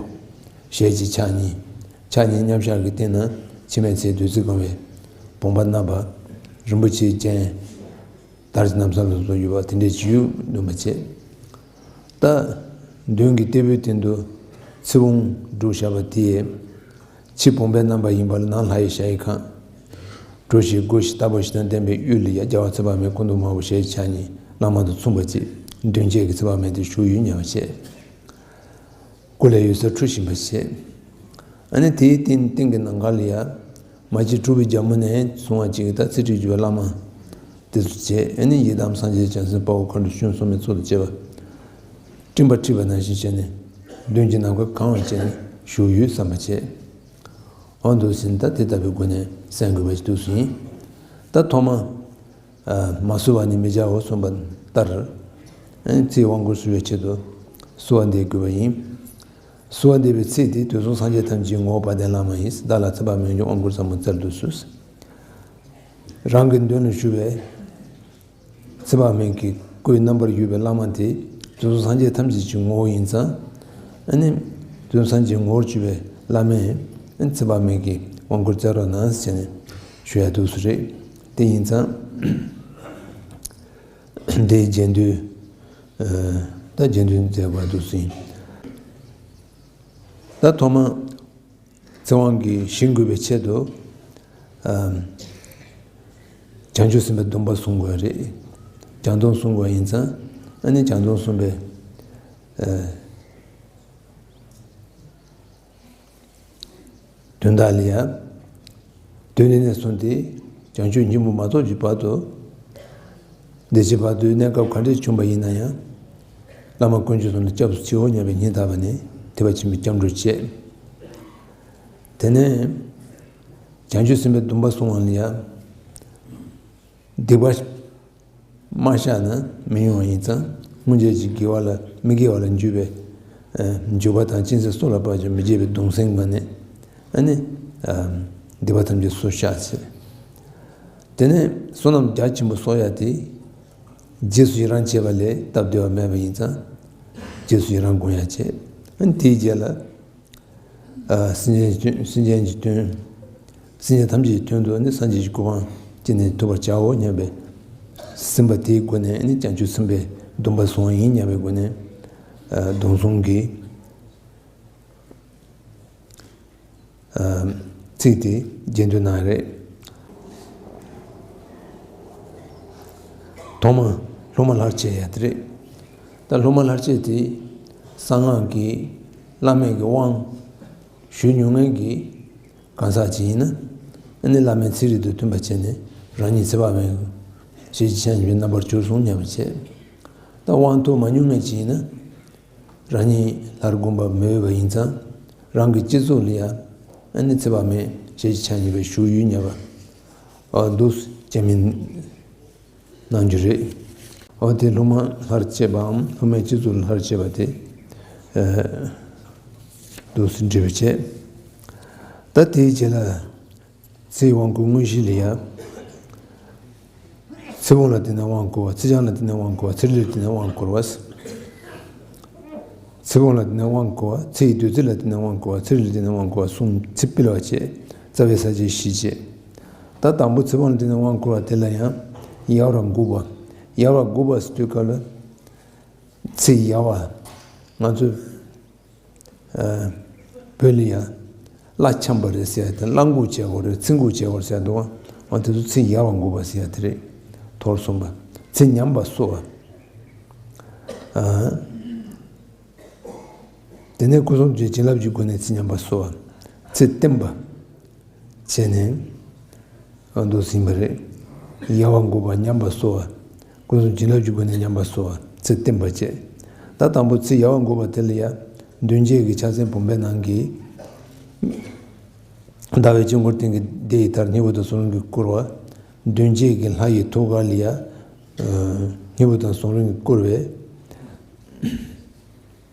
ཞལ་གཅིག་ཕྱག་གཉིས། ཕྱག་གཉིས་མཉམ་བཞག་གི་སྟེང་ན་འཆི་མེད་ཚེའི་བདུད་རྩི་གང་བའི་བུམ་པ་བསྣམས་པ། རིན་པོ་ཆེའི་སྤྱན། དར་གྱི་ན་བཟའ་ལ་སོགས་ཡོད་པ་དེ་འདྲའི་བྱིའུ་འདོན་པ་བྱས། ད་མདུན་གྱི་སྟེགས་བུའི་སྟེང་དུ་ཚེ་བུམ་བསྒྲིགས་བཞག་པ་དེས། ཕྱི་བུམ་པའི་རྣམ་པ་ཡིན་པ་ལ་ནང་ལྷ་ཡི་གཞལ་ཡས་ཁང་། གྲུ་བཞི་སྒོ་བཞི་རྟ་ཕོ་བཞི་དང་ལྡན་པའི་དབུས་ལ་ཡ། རྒྱལ་བ་ཚེ་དཔག་མེད་སྐུ་མདོག་དམར་པོ་ཞལ་གཅིག་ཕྱག་གཉིས་བླ་མ་དང་མཚུངས་པ་བྱས། མདུན་བསྐྱེད་ཀྱི་ཚེ་དཔག་མེད་དེ་བཞུགས་ཡོད་སྙམ་པ་བྱས། སྐུ་ལས་འོད་ཟེར་འཕྲོ་བཞིན་པ་བྱས། ཨ་ནི་དེའི་སྟེང་སྟེང་གི་ནམ་མཁའ་ལ་ཡ། མ་གཅིག་གྲུབ་པའི་རྒྱལ་མོ་ནས་བྱུང་བ་གཅིག་གིས་ད་ཚེ་ཁྲིད་བརྒྱུད་པའི་བླ་མ་དེ་ཚོ་བྱས། ཨ་ནི་ཡི་དམ་སངས་རྒྱས་བྱང་སེམས་དཔའ་བོ་མཁའ་འགྲོ་སྤྱན་གསུམ་མའི་ཚོགས་དང་བཅས་པ། སྤྲིན་པ་འཁྲིགས་པ་ནང་བཞིན་བྱས་ནས་མདུན་གྱི་ནམ་མཁའ་གང་བར་བྱས་ནས་བཞུགས་ཡོད་བསམ་པ་བྱས། འོ་འདུག་ཟིན་ད་དེ་ལྟ་བུའི་སྒོ་ནས་གསན་དགོས་པ་ཞིག་འདུག་ཟིན། ད་ཐོག་མ། མ་གསོལ་བ་ནི་མི་བྱའོ་གསུངས་པ་ལྟར། ཚེའི་དབང་བསྐུར་གསོལ་བའི་ཆེད་དུ་གསོལ་བ་འདེབས་དགོས་པ་ཡིན། གསོལ་བ་འདེབས་པའི་ཚིག་དེ་དུས་གསུམ་སངས་རྒྱས་ཐམས་ཅད་ཀྱི་ངོ་བོ་དཔལ་ལྡན་བླ་མ་ཡིན། བདག་ལ་ཚེ་དཔག་མེད་ཀྱི་དབང་བསྐུར་ཟབ་མོ་སྩལ་དུ་གསོལ། རང་གི་མདུན་ལ་བཞུགས་པའི་ཚེ་དཔག་མེད་ཀྱི་སྐུའི་རྣམ་པར་གྱུར་པའི་བླ་མ་དེ་དུས་གསུམ་སངས་རྒྱས་ཐམས་ཅད་ཀྱི་ངོ་བོ་ཡིན་ཙང་། ཨ་ནི་དུས་གསུམ་སངས་རྒྱས་ངོ་བོར་གྱུར་པའི་བླ་མས་ཚེ་དཔག་མེད་ཀྱི་དབང་བསྐུར་སྩལ་རོགས་གནང་ཟེར་ནས་ཞུ་ཡ་འདུག་སེ་རེད། དེ་ཡིན་ཙང་། འདིའི་རྗེས་ཟློས། ད་རྗེས་ཟློས་མཛད་དགོས་འདུག་ཟིན། ད་ཐོག་མ་ཚེ་དབང་གིས་ཞིང་དགོས་པའི་ཆེད་དུ། བྱང་ཆུབ་སེམས་དཔའི་སྡོམ་པ་བཟུང་དགོས་རེད། བྱང་སྡོམ་བཟུང་དགོས་ཡིན་ཙང་། ཨ་ནི་བྱང་སྡོམ་བཟུང་བའི། དོན་དག་ལ་ཡང་། དོན་ནི་ནས་བཟུང་སྟེ་བྱང་ཆུབ་སྙིང་པོ་མ་ཐོབ་ཀྱི་བར་དུ། འདི་ཕྱི་བར་དོའི་གནས་སྐབས་ག་འདྲས་བྱུང་བ་ཡིན་ན་ཡང་། བླ་མ་དཀོན་མཆོག་གསུམ་ལ་སྐྱབས་སུ་མཆིའོ་སྙམ་པའི་སྙིང་ཐག་པ་ནས་ཐེག་པ་ཆེན་པོའི་སྐྱབས་འགྲོ་བྱེད། དེ་ནས། བྱང་ཆུབ་སེམས་དཔའི་སྡོམ་པ་བཟུང་བ་ལ་ཡང་། སྡིག་པ། མ་བཤགས་ན་མི་ཡོང་བ་ཡིན་ཙང་། སྔོན་ཆད་ཀྱི་དགེ་བ་ལ་མི་དགེ་བ་ལ་འཇུག་པའི་འཇུག་པ་དང་། ཅུང་ཟད་སྲོག་ལ་བབ་ཀྱང་མི་བརྗེད་པའི་གདུང་སེམས་ངང་ནས། ཨ་ནི་སྡིག་པ་ཐམས་ཅད་སོ་བཤགས་བྱས། དེ་ནས་བསོད་ནམས་རྒྱ་ཆེན་པོ་གསོག་ཡ་དེ། རྗེས་སུ་ཡི་རང་བྱེད་པ་ལས་སྟབས་བདེ་བ་མེད་པ་ཡིན་ཙང་། རྗེས་སུ་ཡི་རང་སྒོམ་ཡ་བྱས། ཨ་ནི་དེའི་རྗེས་ལ། སེམས་ཅན་གྱི་དོན། སེམས་ཅན་གྱི་དོན། སེམས་ཅན་ཐམས་ཅད་ཀྱི་དོན་དུ་ནི་སངས་རྒྱས་ཀྱི་གོ་འཕང་ཅི་ནས་ཐོབ་པར་བྱའོ་སྙམ་པའི་སེམས་པ་དེའི་སྒོ་ནས་ནི་བྱང་ཆུབ་སེམས་དཔའི་སྡོམ་པ་བཟུང་བ་ཡིན་སྙམ་པའི་སྒོ་ནས། སྡོམ་བཟུང་གི་ཚིག་དེ་རྗེས་ཟློས་གནང་རེད། ཐོག་མ་སློབ་མ་ལྷར་བཅས་ཡ་དེ་རེད། ད་སློབ་མ་ལྷར་བཅས་དེ་གསང་སྔགས་ཀྱི་བླ་མེད་ཀྱི་དབང་ཞུས་མྱོང་མཁན་གྱི་གང་ཟག་ཅིག་ཡིན་ན། ཨ་ནི་བླ་མའི་ཚིག་རིགས་དང་མཐུན་པ་བྱས་ནས་རང་ཉིད་ཚེ་དཔག་མེད་ཞེས་བྱ་བའི་རྣམ་པར་གྱུར་སོང་སྙམ་པ་བྱས། ད་དབང་ཐོབ་མ་མྱོང་མཁན་ཅིག་ཡིན་ན། རང་ཉིད་ལྷར་བསྒོམ་པ་མི་འོས་པ་ཡིན་ཙང་། རང་གི་སྤྱི་གཙུག་ལ་ཡང་ཨ་ནི་ཚེ་དཔག་མེད་ཞེས་བྱ་བའི་བཞུགས་ཡུལ་སྙམ་པ། འདུག་སེ་མིང་གནང་རྒྱུ་རེད། འོ་དེ་སློབ་མ་ལྷར་བཅས་པའམ་སློབ་མའི་སྤྱི་གཙུག་ལྷར་བཅས་པ་དེ། འདུག་སེ་འབྲི་བ་བྱས། ད་དེའི་རྗེས་ལ་ཚེའི་དབང་བསྐུར་དངོས་གཞི་ལ་ཡང་། ཚེ་དབང་ལ་བརྟེན་ནས་དབང་བསྐུར་བ། ཚེ་སྦྱང་ལ་བརྟེན་ནས་དབང་བསྐུར་བ། ཚེ་རིལ་ལ་བརྟེན་ནས་དབང་བསྐུར་བ། ཚེ་དབང་ལ་བརྟེན་ནས་དབང་བསྐུར་བ། ཚེ་ཡི་བདུད་རྩི་ལ་བརྟེན་ནས་དབང་བསྐུར་བ། ཚེ་རིལ་ལ་བརྟེན་ནས་དབང་བསྐུར་བ་གསུམ་ཚེ་སྤེལ་བ་བྱས། རྩ་བའི་ས་བཅད་བཞི་བྱས། ད་དང་པོ་ཚེ་དབང་ལ་བརྟེན་ནས་དབང་བསྐུར་བ་དེ་ལ་ཡང་ཡལ་བར་འགུགས་པ། ཡལ་བར་འགུགས་པ་ཟེར་དུས་སྐབས་ལ། ཚེ་ཡལ་བ། ང་ཚོས་བོད་ལ་ཡང་བླ་འཁྱམས་པ་རེད་ཟེར་ཡ་དེ། བླ་འགུགས་བྱེད་དགོས་རེད། ཚེ་འགུགས་བྱེད་དགོས་རེད་ཟེར་ཡ་འདུག་ག་འོ་དེ་ཚོ་ཚེ་ཡལ་བར་འགུགས་པ་ཟེར་ཡ་དེ་རེད། ཐོར་གསུམ་པ། ཚེ་ཉམས་པ་གསོ་བ། དེ་ནས་སྐུ་གསུམ་གྱི་བྱིན་རླབས་ཀྱི་སྒོ་ནས་ཚེ་ཉམས་པ་གསོ་བ། ཚེ་བརྟན་པ་བྱས་ནས་འདུག་ཟིན་པ་རེད། ཡལ་བ་འགུགས་པ། ཉམས་པ་གསོ་བ། སྐུ་གསུམ་བྱིན་རླབས་ཀྱི་སྒོ་ནས་ཉམས་པ་གསོ་བ། ཚེ་བརྟན་པ་བྱས། ད་དང་པོ་ཚེ་ཡལ་བ་འགུགས་པ་དེ་ལ་ཡང་མདུན་བསྐྱེད་ཀྱི་ཕྱག་མཚན་བུམ་པའི་ནང་གི། ཟླ་བའི་དཀྱིལ་འཁོར་སྟེང་གི་བདེ་ཡི་མཐར་སྙིང་པོ་དང་གསུམ་རིམ་གྱིས་བསྐོར་བ། མདུན་བསྐྱེད་ཀྱི་ལྷ་ཡི་ཐུགས་ཀ་ལ་ཡང་། སྙིང་པོ་དང་གསུམ་རིམ་གྱིས་བསྐོར་བའི།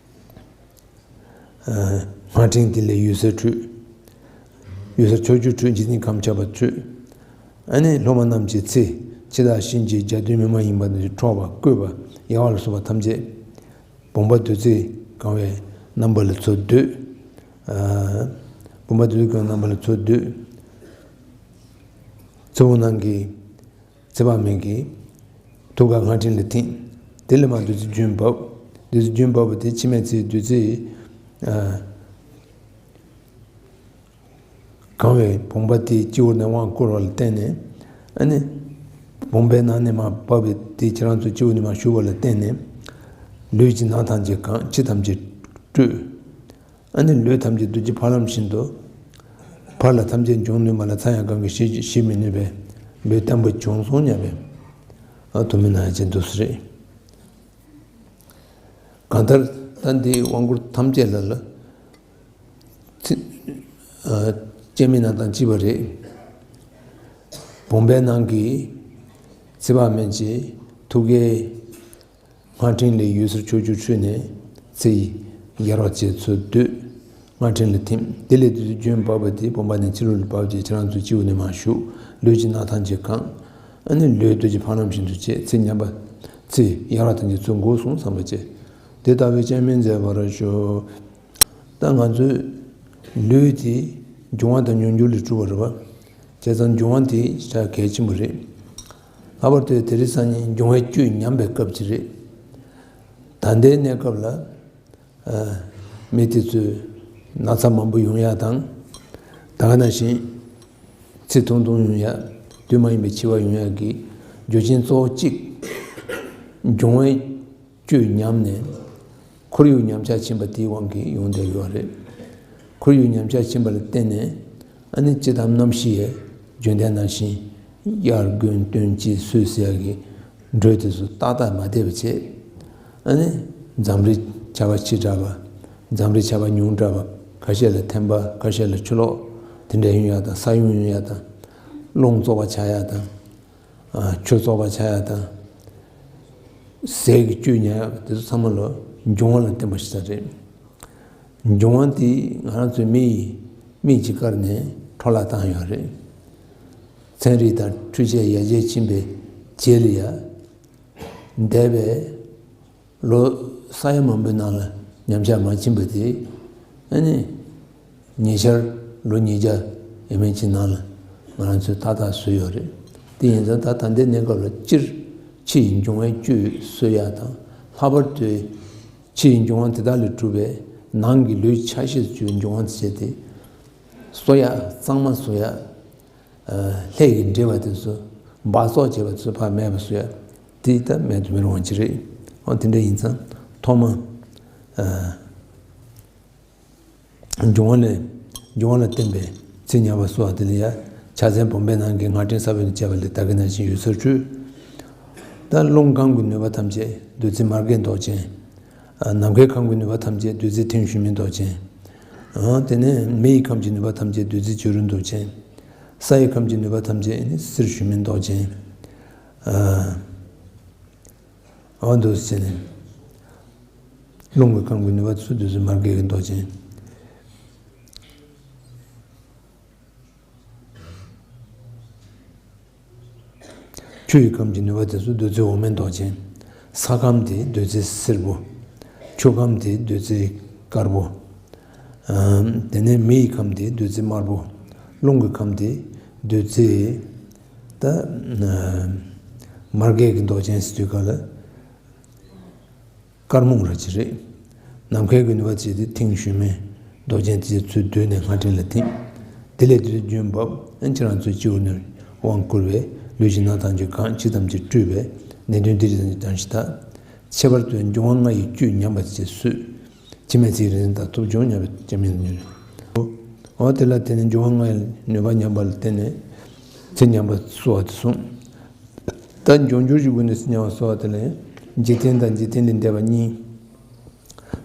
སྔགས་ཕྲེང་དེ་ལས་འོད་ཟེར་འཕྲོས། འོད་ཟེར་ཕྱོགས་བཅུར་འཕྲོས། འཇིག་རྟེན་ཁམས་ཁྱབ་པར་འཕྲོས། ཨ་ནི་སློབ་མ་རྣམས་ཀྱི་ཚེ་ཕྱི་དང་ཕྱིན་ཅི་བརྒྱད་དུས་མི་མ་ཡིན་པ་དང་འཕྲོག་པ་བཀོད་པ་ཡལ་བ་ལ་སོགས་པ་ཐམས་ཅད་བུམ་པ་བདུད་རྩིས་གང་བའི་རྣམ་པ་ལ་ཚུར་སྡུད། བུམ་པ་བདུད་རྩིས་གང་བའི་རྣམ་པ་ལ་ཚུར་སྡུད། ཚེ་དབང་ནང་གི་ཚེ་དཔག་མེད་ཀྱི་ཐུགས་ཀ་སྔགས་ཕྲེང་ལ་ཐིམ། དེ་ལས་མར་བདུད་རྩི་རྒྱུན་བབས། བདུད་རྩི་རྒྱུན་བབས་པ་དེ་འཆི་མེད་ཚེའི་བདུད་རྩི་གང་བའི་བུམ་པ་དེའི་སྤྱི་བོ་ནས་དབང་བསྐུར་བ་ལ་བརྟེན་ནས། ཨ་ནི་བུམ་པའི་ནང་ནས་མར་བབས་པའི་དེ་ཁྱེད་རང་ཚོའི་སྤྱི་བོ་ནས་མར་ཞུགས་པ་ལ་བརྟེན་ནས། ལུས་ཀྱི་ནང་ཐམས་ཅད་གང་། ཕྱི་ཐམས་ཅད་བཀྲུས། ཨ་ནི་ལུས་ཐམས་ཅད་རྡོ་རྗེ་ཕ་ལམ་བཞིན་དུ། ཕར་ལ་ཐམས་ཅད་འབྱུང་ནུས་མ་ལ་ཚངས་དབྱངས་གང་གིས་ཞི་ཞི་མི་ནུས་པས་ལུས་བརྟན་པོ་བྱུང་སོང་སྙམ་པའི། ཨ་ཐུགས་སྨོན་གནང་ཡ་ཅིག་འདུག་སེ་རེད། གང་ལྟར་ད་འདི་དབང་བསྐུར་ཐམས་ཅད་ལ་ལ། ཚེ། ཨ། སྤྱན་མི་སྣང་དང་བཅས་པ་རེད། བུམ་པའི་ནང་གི་ཚེ་དཔག་མེད་ཀྱི་ཐུགས་ཀའི་སྔགས་ཕྲེང་ལས་འོད་ཟེར་ཕྱོགས་བཅུར་འཕྲོས་ནས་ཚེ་ཡི་ཡར་བ་ཅན་ཚུར་བསྡུས། སྔགས་ཕྲེང་ལ་ཐིམ། དེ་ལས་བདུད་རྩིའི་རྒྱུན་བབས་པ་དེ་བུམ་པ་ནས་ཕྱི་ལོགས་ལ་བབས་ཏེ་ཁྱེད་རང་ཚོའི་སྤྱི་བོ་ནས་མར་ཞུགས། ལུས་ཀྱི་རྣམ་ཐར་གྱིས་གང་། ཨ་ནི་ལུས་རྡོ་རྗེ་ཕ་ལམ་བཞིན་དུ་བྱས། ཚེ་ཉམས་པ། ཚེ་ཡར་བ་ཐམས་ཅད་ཚུར་འགོས་སོང་བསམ་པ་བྱས། དེ་ལྟ་བུའི་སྤྱན་མི་མཛད་པར་ཤོག། ད་ང་ཚོའི་ལུས་དེ་འབྱུང་བ་དང་མྱོང་འགྱུར་ལས་གྲུབ་པ་རེད་པ། བྱས་ཙང་འབྱུང་བ་དེ་ཞེ་དྲག་གལ་ཆེན་པོ་རེད། ལྷག་པར་དུ་དེ་རིང་སང་ཉིན་འབྱུང་བའི་བཅུད་ཉམས་པའི་སྐབས་ཅིག་རེད། ད་ལྟའི་གནས་སྐབས་ལ། ཨ། མི་དེ་ཚོས་ན་ཚ་མང་པོ་ཡོང་ཡ་དང་། ད་ག་ནང་བཞིན་ཚེ་ཐུང་ཐུང་ཡོང་ཡ། དུས་མ་ཡིན་པའི་འཆི་བ་ཡོང་ཡ་གི་རྒྱུ་རྐྱེན་གཙོ་བོ་གཅིག། འབྱུང་བའི་བཅུད་ཉམས་ནས་ཁོར་ཡུག་ཉམས་ཆག་ཕྱིན་པ་དེའི་དབང་གིས་ཡོང་བསྡད་ཡོད་རེད། ཁོར་ཡུག་ཉམས་ཆག་ཕྱིན་པ་ལ་བརྟེན་ནས། ཨ་ནི་སྤྱིར་བཏང་གནམ་གཤིས་ཡི་རྒྱུན་ལྡན་ནང་བཞིན་དབྱར་དགུན་སྟོན་དཔྱིད་གསོལ་ཟེར་ཡ་གི་འགྲོས་དེ་ཚོ་ཏག་ཏག་མ་བསྡད་པ་བྱས། ཨ་ནི་འཛམ་རིག་ཆར་པ་ཆེ་དྲགས་པ། འཛམ་རིག་ཆར་པ་ཉུང་དྲགས་པ། ཁ་ཤས་ལ་ཐན་པ། ཁ་ཤས་ལ་ཆུ་ལོག་དེ་འདྲ་ཡོང་ཡ་དང་། ས་ཡོམ་ཡོང་ཡ་དང་། རླུང་བཙོག་པ་ཆགས་ཡ་དང་། ཨ། ཆུ་བཙོག་པ་ཆགས་ཡ་དང་། ཟས་ཀྱི་བཅུད་ཉམས་ཡ་དེ་ཚོ་ཚང་མ་ལོ་འབྱུང་བ་ལ་བརྟེན་པ་ཞིག་རེད། འབྱུང་བ་དེ་ང་རང་ཚོའི་མི་ཡི་མིག་གིས་བཀར་ནས་འཕྲོ་བརླག་བཏང་ཡོད་རེད། ཚན་རིག་དང་འཕྲུལ་ཆས་ཡར་རྒྱས་ཕྱིན་པའི་རྗེས་ལ་ཡ། འདས་པའི་ལོ་ས་ཡ་མང་པོའི་ནང་ལ་ཉམས་ཆག་མ་ཕྱིན་པ་དེ། ཨ་ནི་ཉེ་ཆར་ལོ་ཉིས་བརྒྱ་ཡས་མས་ཀྱི་ནང་ལ་ང་རང་ཚོས་ཏག་ཏག་བཟོས་ཡོད་རེད། དེ་ཡིན་ཙང་ད་ད་ལྟའི་གནས་སྐབས་ལ་སྤྱིར་ཕྱི་ཡི་འབྱུང་བའི་བཅུད་གསོ་ཡ་དང་། ལྷག་པར་དུ་ཕྱི་ཡི་འབྱུང་བ་དེ་དག་ལས་གྲུབ་པའི་ནང་གི་ལུས་ཆ་ཤས་སུ་གྱུར་འབྱུང་བ་དེ་བྱས་ཏེ། གསོ་ཡ། གཙང་མ་བཟོ་ཡ། ཨ། ལྷས་ཀྱིས་འདྲིས་པ་དེ་ཚོ་འབག་བཙོག་བྱས་པ་ཚོ་ཕར་མེད་པ་བཟོ་ཡ། དེ་ད་མེད་དུ་མི་རུང་བ་ཅིག་རེད། འོ་དེ་འདྲ་ཡིན་ཙང་ཐོག་མ། ཨ། འབྱུང་བ་ལས། འབྱུང་བ་ལ་བརྟེན་པའི་ཚེ་ཉམས་པ་གསོ་བ་དེ་ལ་ཡ། ཕྱག་མཚན་བུམ་པའི་ནང་གི་སྔགས་ཕྲེང་ས་བོན་དང་བཅས་པ་ལས་ད་ག་ནང་བཞིན་འོད་ཟེར་འཕྲོས། ད་རླུང་ཁམས་ཀྱི་ནུས་པ་ཐམས་ཅད་བདུད་རྩི་མར་གད་མདོག་ཅན། ཨ། ནམ་མཁའི་ཁམས་ཀྱི་ནུས་པ་ཐམས་ཅད་བདུད་རྩི་མཐིང་ཞུན་མའི་མདོག་ཅན། ཨ། དེ་ནས་མེ་ཡི་ཁམས་ཀྱི་ནུས་པ་ཐམས་ཅད་བདུད་རྩི་བྱུ་རུའི་མདོག་ཅན། ས་ཡི་ཁམས་ཀྱི་ནུས་པ་ཐམས་ཅད་ནི་གསེར་ཞུན་མའི་མདོག་ཅན། ཨ། འོ་འདུག་སེ་བྱས་ནས། རླུང་གི་ཁམས་ཀྱི་ནུས་པ་ཚུར་བདུད་རྩི་མར་གད་ཀྱི་མདོག་ཅན། ཆུ་ཡི་ཁམས་ཀྱི་ནུས་པ་དེ་ཚོ་བདུད་རྩི་འོ་མའི་མདོག་ཅན། ས་ཁམས་དེ་བདུད་རྩི་སེར་པོ། ཆུ་ཁམས་དེ་བདུད་རྩི་དཀར་པོ། ཨམ། དེ་ནས་མེ་ཡི་ཁམས་དེ་བདུད་རྩི་དམར་པོ། རླུང་གི་ཁམས་དེ་བདུད་རྩི། ད། ཨམ། མར་གད་ཀྱི་མདོག་ཅན་ཟེར་དུས་ག་ལ། དཀར་མོ་ར་ཅིག་རེད། ནམ་མཁའི་གི་ནུས་པ་བྱས་ཏེ་མཐིང་ཞུན་མའི་མདོག་ཅན་དེ་ཚུར་བསྡུས་ནས་སྔགས་ཕྲེང་ལ་ཐིམ། དེ་ལས་བདུད་རྩིའི་རྒྱུན་བབས། ཨ། ཁྱེད་རང་ཚོའི་སྤྱི་བོ་ནས་དབང་བསྐུར་བས་ལུས་ཀྱི་རྣམ་ཐར་གྱིས་གང་། ཇི་ཙམ་གྱིས་སྤྲུལ་པའི་ནད་གདོན་དེ་ཇི་ཙམ་གྱིས་བྱང་ཞིང་དག། ཁྱད་པར་དུ་འབྱུང་བ་ལྔ་ཡི་བཅུད་ཉམས་པ་བཅས་སོས། འཆི་མེད་ཚེའི་རིག་འཛིན་དག་ཐོབ་འབྱུང་སྙམ་པའི་སྤྱན་མི་མྱུར། འོ་དེ་ལ་བརྟེན་ནས་འབྱུང་བ་ལྔ་ཡི་ནུས་པ་ཉམས་པ་ལ་བརྟེན་ནས་ཚེ་ཉམས་པ་གསོ་བ་དེ་གསུངས། ད་འབྱུང་འགྱུར་གྱི་སྒོ་ནས་ཚེ་ཉམས་པ་གསོ་བ་དེ་ལ་ཡང་འཇིག་རྟེན་དང་འཇིག་རྟེན་ལས་འདས་པ་གཉིས།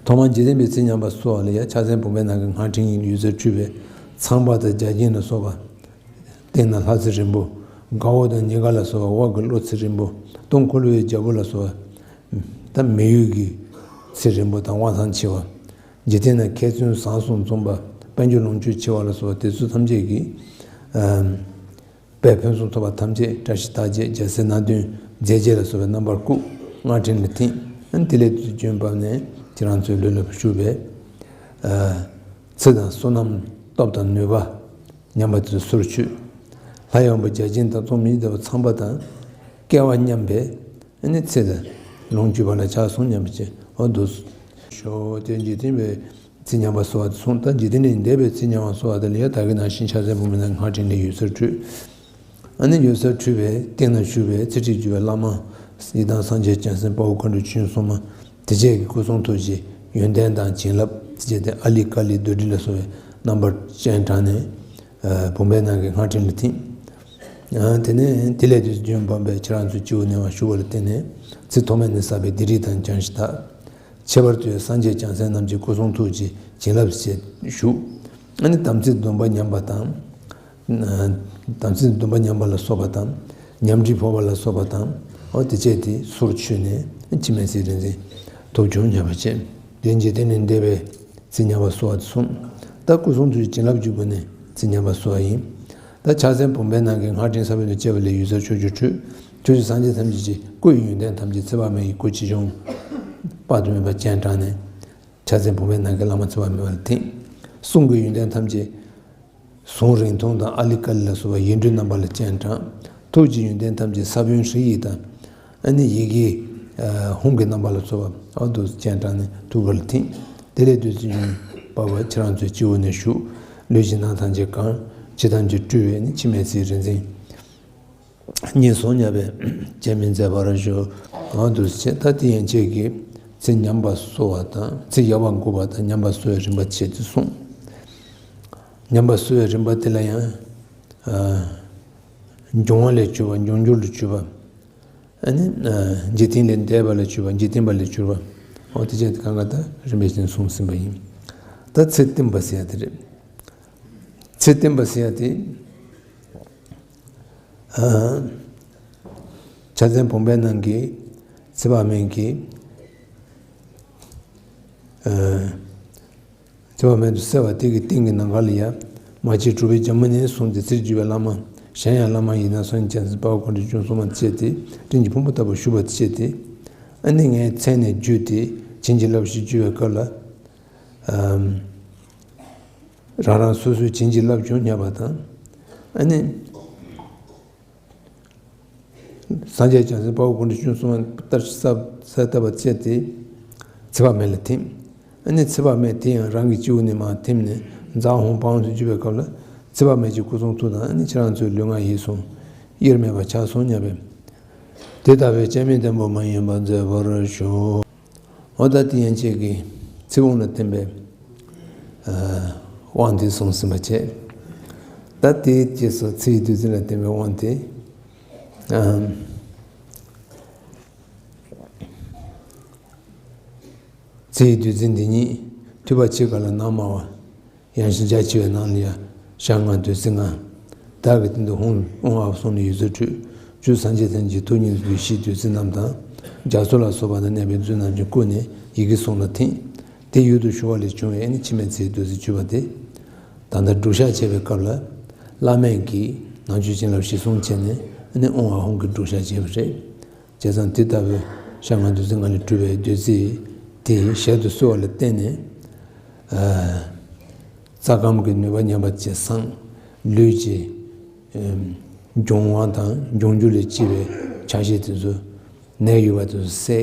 ཐོག་མར་འཇིག་རྟེན་པའི་ཚེ་ཉམས་པ་གསོ་བ་ལ་ཡང་ཕྱག་མཚན་བུམ་པའི་ནང་གི་སྔགས་ཕྲེང་ཡིན་འོད་ཟེར་འཕྲོས་པའི་ཚངས་པ་དང་བརྒྱ་བྱིན་ལ་སོགས་པ། སྟེང་ན་ལྷ་ཚེ་རིང་པོ། དགའ་བོ་དང་ཉེ་དགའ་ལ་སོགས་པ་དབང་གི་བློ་ཚེ་རིང་པོ། སྟོང་འཁོར་ལོའི་རྒྱལ་པོ་ལ་སོགས་པ། ད་མི་ཡུལ་གྱི་ཚེ་རིང་པོ་དང་དབང་ཐང་ཆེ་བ། འཇིག་རྟེན་ན་མཁས་བཙུན་བཟང་གསུམ་འཛོམས་པ། དཔལ་འབྱོར་ལོངས་སྤྱོད་ཆེ་བ་ལ་སོགས་པ་དེ་ཚོ་ཐམས་ཅད་ཀྱིས། ཨམ། དཔལ་ཕུན་སུམ་ཚོགས་པ་ཐམས་ཅད་བཀྲ་ཤིས་རྟགས་བརྒྱད་རྒྱལ་སྲིད་སྣ་བདུན་རྫས་བརྒྱད་ལ་སོགས་པའི་རྣམ་པར་བཀུག། སྔགས་ཕྲེང་ལ་ཐིམ། ཨ་ནི་དེ་ལས་བདུད་རྩིའི་རྒྱུན་བབས་ནས་ཁྱེད་རང་ཚོའི་ལུས་ལ་ཞུགས་པས། ཨ། ཚེ་དང་བསོད་ནམས་སྟོབས་དང་ནུས་པ་ཉམས་པ་དེ་ཚོ་གསོར་ཆུད། ལྷ་ཡི་དབང་པོ་བརྒྱ་བྱིན་དང་ཚོགས་མི་ཡི་དེ་བ་ཚངས་པ་དང་སྐལ་བ་མཉམ་པས། ཨ་ནི་ཚེ་དང་ལོངས་སྤྱོད་པ་ལ་ཕྱག་འཚལ་སྙམ་པའི་ཕྱིར། འོ་འདུག་སེ། ཞོག་དེ་འཇིག་རྟེན་པའི་ཚེ་ཉམས་པ་གསོ་བ་དེ་གསུངས། ད་འཇིག་རྟེན་ལས་འདས་པའི་ཚེ་ཉམས་པ་གསོ་བ་དེ་ལ་ཡང་ད་གིན་ནང་བཞིན་ཕྱག་མཚན་བུམ་པའི་ནང་སྔགས་ཕྲེང་ལས་འོད་ཟེར་འཕྲོས། ཨ་ནི་འོད་ཟེར་འཕྲོས་པའི་སྟེང་ན་བཞུགས་པའི་ཚེ་ཁྲིད་བརྒྱུད་པའི་བླ་མ། ཡི་དམ་སངས་རྒྱས་བྱང་སེམས་དཔའ་བོ་མཁའ་འགྲོ་ཆོས་སྲུང་མ་དེ་བཅས་ཀྱི་སྐུ་གསུང་ཐུགས་ཀྱི་ཡོན་ཏན་དང་བྱིན་རླབས། ཚིགས་བཅད་དེ་ཨཱ་ལི་ཀཱ་ལི་རྡོར་དྲིལ་ལ་སོགས་པའི་རྣམ་པར་སྤྱན་དྲངས་ནས། ཨ་བུམ་པའི་ནང་གི་སྔགས་ཕྲེང་ལ་ཐིམ། ཨ་དེ་ནས་དེ་ལས་བདུད་རྩི་ལྗོན་པ་སྦོམ་པས་ཁྱེད་རང་ཚོའི་སྤྱི་བོ་གནས་པར་ཞུགས་པ་ལ་བརྟེན་ནས། ཚིག་ཐོག་མེད་ནས་བསགས་པའི་སྡིག་སྒྲིབ་དང་བྱང་ཞིང་དག། ཁྱད་པར་དུ་སངས་རྒྱས་བྱང་སེམས་རྣམས་ཀྱི་སྐུ་གསུང་ཐུགས་ཀྱི་བྱིན་རླབས་ཞེས་ཞུ། ཨ་ནི་དམ་ཚིག་སྡོམ་པ་ཉམས་པ་དང་། དམ་ཚིག་སྡོམ་པ་ཉམས་པ་ལ་སོགས་པ་དང་། ཉམས་འགྲིབ་ཕོག་པ་ལ་སོགས་པ་དང་། འོ་དེ་བཅས་ཏེ་སོར་ཆུད་ནས་འཆི་མེད་ཚེའི་རིག་འཛིན་ཐོབ་བྱུང་སྙམ་པ་བྱེད། དེ་འཇིག་རྟེན་ལས་འདས་པའི་ཚེ་ཉམས་པ་གསོ་བ་གསུམ། ད་སྐུ་གསུང་ཐུགས་ཀྱི་བྱིན་རླབས་ཀྱི་སྒོ་ནས་ཚེ་ཉམས་པ་གསོ་བ་ཡིན། ད་ཕྱག་མཚན་བུམ་པའི་ནང་གི་སྔགས་ཕྲེང་ས་བོན་དང་བཅས་པ་ལས་ཡུལ་ཟབ་ཕྱོགས་བཅུར་འཕྲོས། ཕྱོགས་བཅུའི་སངས་རྒྱས་ཐམས་ཅད་ཀྱི་སྐུ་ཡི་ཡོན་ཏན་ཐམས་ཅད་ཚེ་དཔག་མེད་ཀྱི་སྐུ་ཆེ་ཆུང་དཔག་ཏུ་མེད་པ་སྤྱན་དྲངས་ནས། ཕྱག་མཚན་བུམ་པའི་ནང་གི་བླ་མ་ཚེ་དཔག་མེད་པ་ལ་ཐིམ། གསུང་གི་ཡོན་ཏན་ཐམས་ཅད་གཟུངས་རིང་ཐུང་དང་ཨཱ་ལི་ཀཱ་ལི་ལ་སོགས་པ་ཡིག་འབྲུའི་རྣམ་པ་ལ་སྤྱན་དྲངས། ཐུགས་ཀྱི་ཡོན་ཏན་ཐམས་ཅད་ས་བོན་ཧྲཱིཿཡིག་དང་། ཨ་ནི་ཡི་གེ་ཧཱུྃ་གི་རྣམ་པ་ལ་སོགས་པ་འོ་དེ་སྤྱན་དྲངས་ནས་ཐུགས་ཀ་ལ་ཐིམ། དེ་ལས་བདུད་རྩི་ལྗོན་པ་སྦོམ་ཁྱེད་རང་ཚོའི་སྤྱི་བོ་ནས་ཞུགས། ལུས་ཀྱི་ནང་ཐམས་ཅད་གང་། ཇི་ལྟར་འགྱུར་སྤྲུལ་བས་ནི་འཆི་མེད་ཚེའི་རིག་འཛིན་རྙེད་སོང་སྙམ་པའི་བྱ་མིན་མཛད་པར་ཞུ། འོ་དེ་བྱས། ད་དེ་ཡན་ཆད་ཀྱིས་ཚེ་ཉམས་པ་གསོ་བ་དང་། ཚེ་ཡལ་བ་འགུགས་པ་དང་། ཉམས་པ་གསོ་བའི་རིམ་པ་བྱས་ཏེ་གསུངས། ཉམས་པ་གསོ་བའི་རིམ་པ་དེ་ལ་ཡང་། ཨ་འབྱུང་བ་ལས་གྱུར་པ། འབྱུང་འགྱུར་ལས་གྱུར་པ། ཨ་ནི་ཨ་འཇིག་རྟེན་ལས་འདས་པ་ལས་གྱུར་པ། འཇིག་རྟེན་པ་ལས་གྱུར་པ། འོ་དེ་བྱས་ཏེ་གང་ག་ད་རིམ་པས་བྱས་ནས་གསུངས་ཟིན་པ་ཡིན། ད་ཚེ་བརྟན་པ་ཟེར་ཡ་དེ་རེད། ཚེ་བརྟན་པ་ཟེར་ཡ་དེ། ཨ་ཕྱག་མཚན་བུམ་པའི་ནང་གི་ཚེ་དཔག་མེད་ཀྱི། ཨ་ཚེ་དཔག་མེད་དུ་གསལ་བ་དེ་གི་སྟེང་གི་ནམ་མཁའ་ལ་ཡ། མ་སྐྱེས་གྲུབ་པའི་རྒྱལ་མོ་ནས་བཟུང་སྟེ། ཚེ་བརྒྱུད་པའི་བླ་མ། གཞན་ཡང་བླ་མ་ཡིན་ན་སངས་རྒྱས་བྱང་སེམས་དཔའ་བོ་དཀོན་མཆོག་སྤྱི་གསུང་མ་བཅས་ཏེ། སྤྲིན་གྱི་ཕུང་པོ་ལྟ་བུར་བཞུགས་པ་བཅས་ཏེ། ཨ་ནི་ངའི་མཚན་ནས་བརྒྱུད་དེ་བྱིན་གྱིས་བརླབས་ཤིང་བརྒྱུད་པའི་སྐབས་ལ། ཨམ། རང་རང་སོ་སོའི་བྱིན་གྱིས་བརླབས་བྱུང་སྙམ་པ་དང་། ཨ་ནི། སངས་རྒྱས་བྱང་སེམས་དཔའ་བོ་དཀོན་མཆོག་སྤྱི་གསུང་མ་ལྟར་གསལ་གསལ་བཏབ་པ་བཅས་ཏེ། ཚེ་དཔག་མེད་ལ་ཐིམ། ཨ་ནི་ཚེ་དཔག་མེད་དེ་ཡང་རང་གི་སྤྱི་བོ་ནས་མར་ཐིམ་ནས་ཛཿཧཱུྃ་ཕཾ་དུ་བརྒྱུད་པའི་སྐབས་ལ། ཚེ་དཔག་མེད་ཀྱི་སྐུ་གསུང་ཐུགས་དང་། ཨ་ནི་ཁྱེད་རང་ཚོའི་ལུས་ངག་ཡིད་གསུམ་དབྱེར་མེད་པར་ཆགས་སོང་སྙམ་པའི། དེ་ལྟ་བུའི་སྤྱན་མིག་ལྡན་པ་མ་ཡིན་པར་མཛད་པར་ཞུ། འོ་ད་དེ་ཡན་ཆད་ཀྱིས་ཚིག་དབང་ལ་བརྟེན་པའི་ཨ་དབང་དེ་གསུངས་ཟིན་པ་བྱས། ད་དེའི་རྗེས་སུ་ཚེ་ཡི་བདུད་རྩི་ལ་བརྟེན་པའི་དབང་དེ། ཨ་ཚེ་ཡི་བདུད་རྩི་འདི་ཉིད་ཐོས་པ་ཕྱི་ཁ་ལ་ནམ་སྨྲ་བ། ཡང་ཞིང་རྒྱ་ཆེ་བའི་ནང་ལ་ཡང་ཞལ་སྔ་བདུད་རྩི་ལྔ། བདག་གི་སྟེང་དུ་ཧཱུྃ་ཨོཾ་ཨཱཿཧཱུྃ་ལས་ཡུལ་ཚུལ་འཕྲོས། བཅུ་ཐམས་ཅད་ཀྱི་ཐུགས་ཉིད་དུ་གྱུར་པའི་གཞིའི་བདུད་རྩི་རྣམས་དང་། རྒྱ་མཚོ་ལ་སོགས་པ་ན་གནས་པའི་བདུད་རྩི་རྣམས་ཀྱང་བཀུག་ནས་ཡི་གེ་གསུམ་ལ་ཐིམ། དེ་ཡུལ་དུ་ཞུགས་པ་ལས་བྱུང་བའི་ཨ་ནི་འཆི་མེད་ཚེའི་བདུད་རྩི་གྱུར་པ་དེ། ད་ལྟ་སྒྲུབ་བཤགས་བྱེད་པའི་སྐབས་ལ། བླ་མས་ཀྱིས་ནང་མཆོད་བྱིན་རླབས་གཞིར་བཟུང་བྱས་ནས་ཨ་ནི་ཨོཾ་ཨཱཿཧཱུྃ་གི་སྒྲུབ་བཤགས་བྱས་པ་རེད། བྱས་ཙང་དེ་ལྟ་བུའི་ཞལ་སྔ་བདུད་རྩི་ལྔ་ལས་གྲུབ་པའི་བདུད་རྩི་དེ་ཞལ་དུ་གསོལ་བ་ལ་བརྟེན་ནས། ཨ་རྩ་ཁམས་ཀྱི་ནུས་པ་ཉམས་པ་བཅས་སངས། ལུས་ཀྱི་ཨ་འབྱུང་བ་དང་འབྱུང་འགྱུར་ལས་སྐྱེས་པའི་ཆགས་ཞེན་དེ་ཚོ། ནད་ཡོད་པ་དེ་ཚོ་བསལ།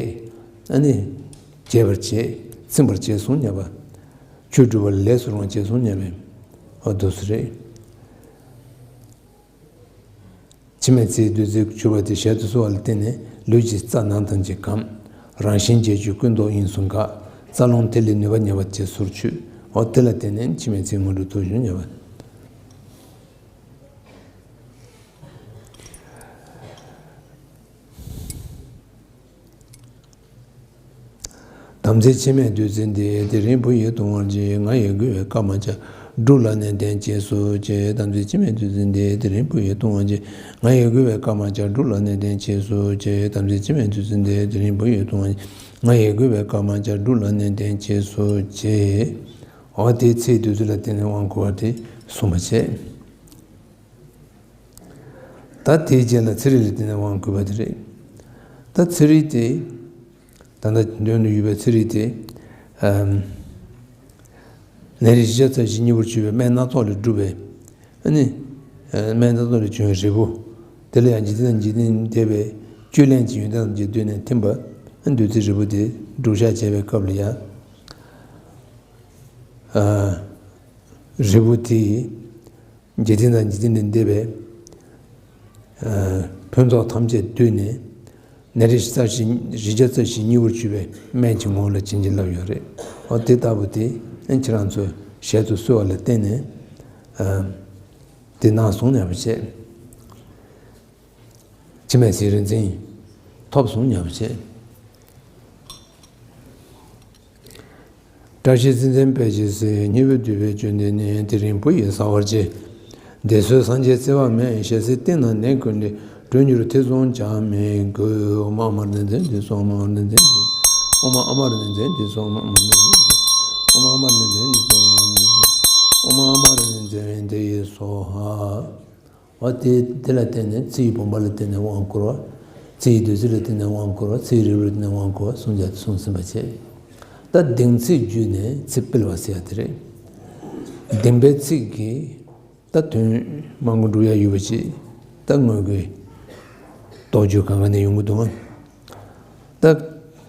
ཨ་ནི་རྒྱས་པར་བྱས། ཚིམ་པར་བྱས་སོང་སྙམ་པ། ཆོས་སྒྲུབ་པ་ལ་ལེགས་སུ་རུང་བ་བྱས་སོང་སྙམ་པའི། འོ་དེ་ཚོ་རེད། འཆི་མེད་ཚེའི་བདུད་རྩི་གྱུར་པ་དེ་ཞལ་དུ་གསོལ་བ་ལ་བརྟེན་ནས་ལུས་ཀྱི་རྩ་ནང་ཐམས་ཅད་སྐམ། རང་བཞིན་བརྒྱད་ཅུ་ཀུན་རྟོག་དབྱིངས་སུ་འགག། རྩ་རླུང་ཐིག་ལེ་ནུས་པ་ཉམས་པ་བཅས་སོར་ཆུད། འོ་དེ་ལ་བརྟེན་ནས་འཆི་མེད་ཚེའི་དངོས་གྲུབ་ཐོབ་བྱུང་སྙམ་པ། དམ་ཚིག་འཆི་མེད་བདུད་རྩི་འདི། དེ་རིང་བུ་ཡིས་བཏུང་བར་བགྱི། ང་ཡིས་བསྐུལ་བའི་བཀའ་མ་བཅག། སྒྲུབ་ལ་ནན་ཏན་གྱིས་སུ་བྱེད། དམ་ཚིག་འཆི་མེད་བདུད་རྩི་འདི། དེ་རིང་བུ་ཡིས་བཏུང་བར་བགྱི། ང་ཡིས་བསྐུལ་བའི་བཀའ་མ་བཅག། སྒྲུབ་ལ་ནན་ཏན་གྱིས་སུ་བྱེད། དམ་ཚིག་འཆི་མེད་བདུད་རྩི་འདི། དེ་རིང་བུ་ཡིས་བཏུང་བར་བགྱི། ང་ཡིས་བསྐུལ་བའི་བཀའ་མ་བཅག། སྒྲུབ་ལ་ནན་ཏན་གྱིས་སུ་བྱེད། འོ་དེ་ཚེ་བདུད་རྩི་ལ་བརྟེན་ནས་དབང་བསྐུར་བ་དེ་གསུངས་པ་བྱས། ད་དེའི་རྗེས་ལ་ཚེ་རིལ་ལ་བརྟེན་ནས་དབང་བསྐུར་བ་དེ་རེད། ད་ཚེ་རིལ་དེ། ད་ལྟ་མདུན་དུ་ཡོད་པའི་ཚེ་རིལ་དེ། ཨམ། ནད་རིགས་བཞི་བརྒྱ་རྩ་བཞི་སྙིང་པོར་གྱུར་པའི་སྨན་སྣ་ཚོགས་ལས་གྲུབ་པའི། ཨ་ནི། ཨ་སྨན་སྣ་ཚོགས་ལས་བྱུང་བའི་རིལ་བུ། དེ་ལ་ཡང་འཇིག་རྟེན་དང་འཇིག་རྟེན་འདས་པའི་བཅུད་ལེན་གྱི་ཡོན་ཏན་ཐམས་ཅད་བསྡུས་ནས་ཐིམ་པ། ཨ་བདུད་རྩི་རིལ་བུ་དེ་སྒྲུབ་བཤགས་བྱས་པའི་སྐབས་ལ་ཡང་། ཨ་རིལ་བུ་དེ། འཇིག་རྟེན་དང་འཇིག་རྟེན་ལས་འདས་པའི་ཕུན་ཚོགས་ཐམས་ཅད་བསྡུས་ནས། ནད་རིགས་རྩ་བཞི། བཞི་བརྒྱ་རྩ་བཞི་སྙིང་པོར་གྱུར་པའི་སྨན་གྱི་ངོ་བོ་ལ་བྱིན་གྱིས་བརླབས་ཡོད་རེད། འོ་དེ་ལྟ་བུ་དེ་ ཨེ་ཁྱེད་རང་ཚོས་ཞལ་དུ་གསོལ་བ་ལ་བརྟེན་ནས། ཨ། དེ་གནང་སོང་སྙམ་པ་བྱས། འཆི་མེད་ཚེའི་རིག་འཛིན་ཐོབ་སོང་སྙམ་པ་བྱས། བཀྲ་ཤིས་རྩེ་མཚན་དཔལ་གྱི་སྲས། སྙིང་པོས་བསྡུས་པའི་བཅུད་འདི་ནི། དེ་རིང་བུ་ཡིས་ཟ་བར་བྱེད། འདི་ཚོས་སངས་རྒྱས་བརྩེ་བ་མེད། ཞལ་ཟས་སྟེང་ན་ནད་ཀུན་འདི། གྲོལ་འགྱུར་ཐེ་ཚོམ་བྱ་མི་དགོས། ཨོཾ་ཨ་མྲ་ཎི་ཙན་ཏེ་སྭཱ་ཧཱ། ཨ་མྲ་ཎི་ཙན་ཏེ་སྭཱ་ཧཱ། ཨོཾ་ཨ་མྲ་ཎི་ཙན་ཏེ་སྭཱ་ཧཱ། ཨོཾ་ཨ་མྲ་ཎི་ཙན་ཏེ་སྭཱ་ཧཱ། ཨོཾ་ཨ་མྲ་ཎི་ཙན་ཏེ་སྭཱ་ཧཱ། ཨོཾ་ཨ་མྲ་ཎི་ཙན་ཏེ་སྭཱ་ཧཱ། འོ་དེ་དེ་ལ་བརྟེན་ནས་ཚེ་ཡི་བུམ་པ་ལ་བརྟེན་ནས་དབང་བསྐུར་བ། ཚེ་ཡི་བདུད་རྩི་ལ་བརྟེན་ནས་དབང་བསྐུར་བ། ཚེ་ཡི་རིལ་བུ་ལ་བརྟེན་ནས་དབང་བསྐུར་བ་གསུངས་ཀྱང་གསུངས་ཟིན་པ་བྱས། ད་བདེན་ཚིག་བརྒྱུད་ནས་ཚེ་སྤེལ་བ་ཟེར་ཡ་དེ་རེད། བདེན་པའི་ཚིག་གིས་ད་དོན་མང་པོ་འགྲུབ་ཡ་ཡོད་པ་ཅིག་ད་དངོས་ཀྱི་རྟོགས་བརྗོད་གང་ག་ནས་ཡོང་གི་འདུག་ཨང་། ད་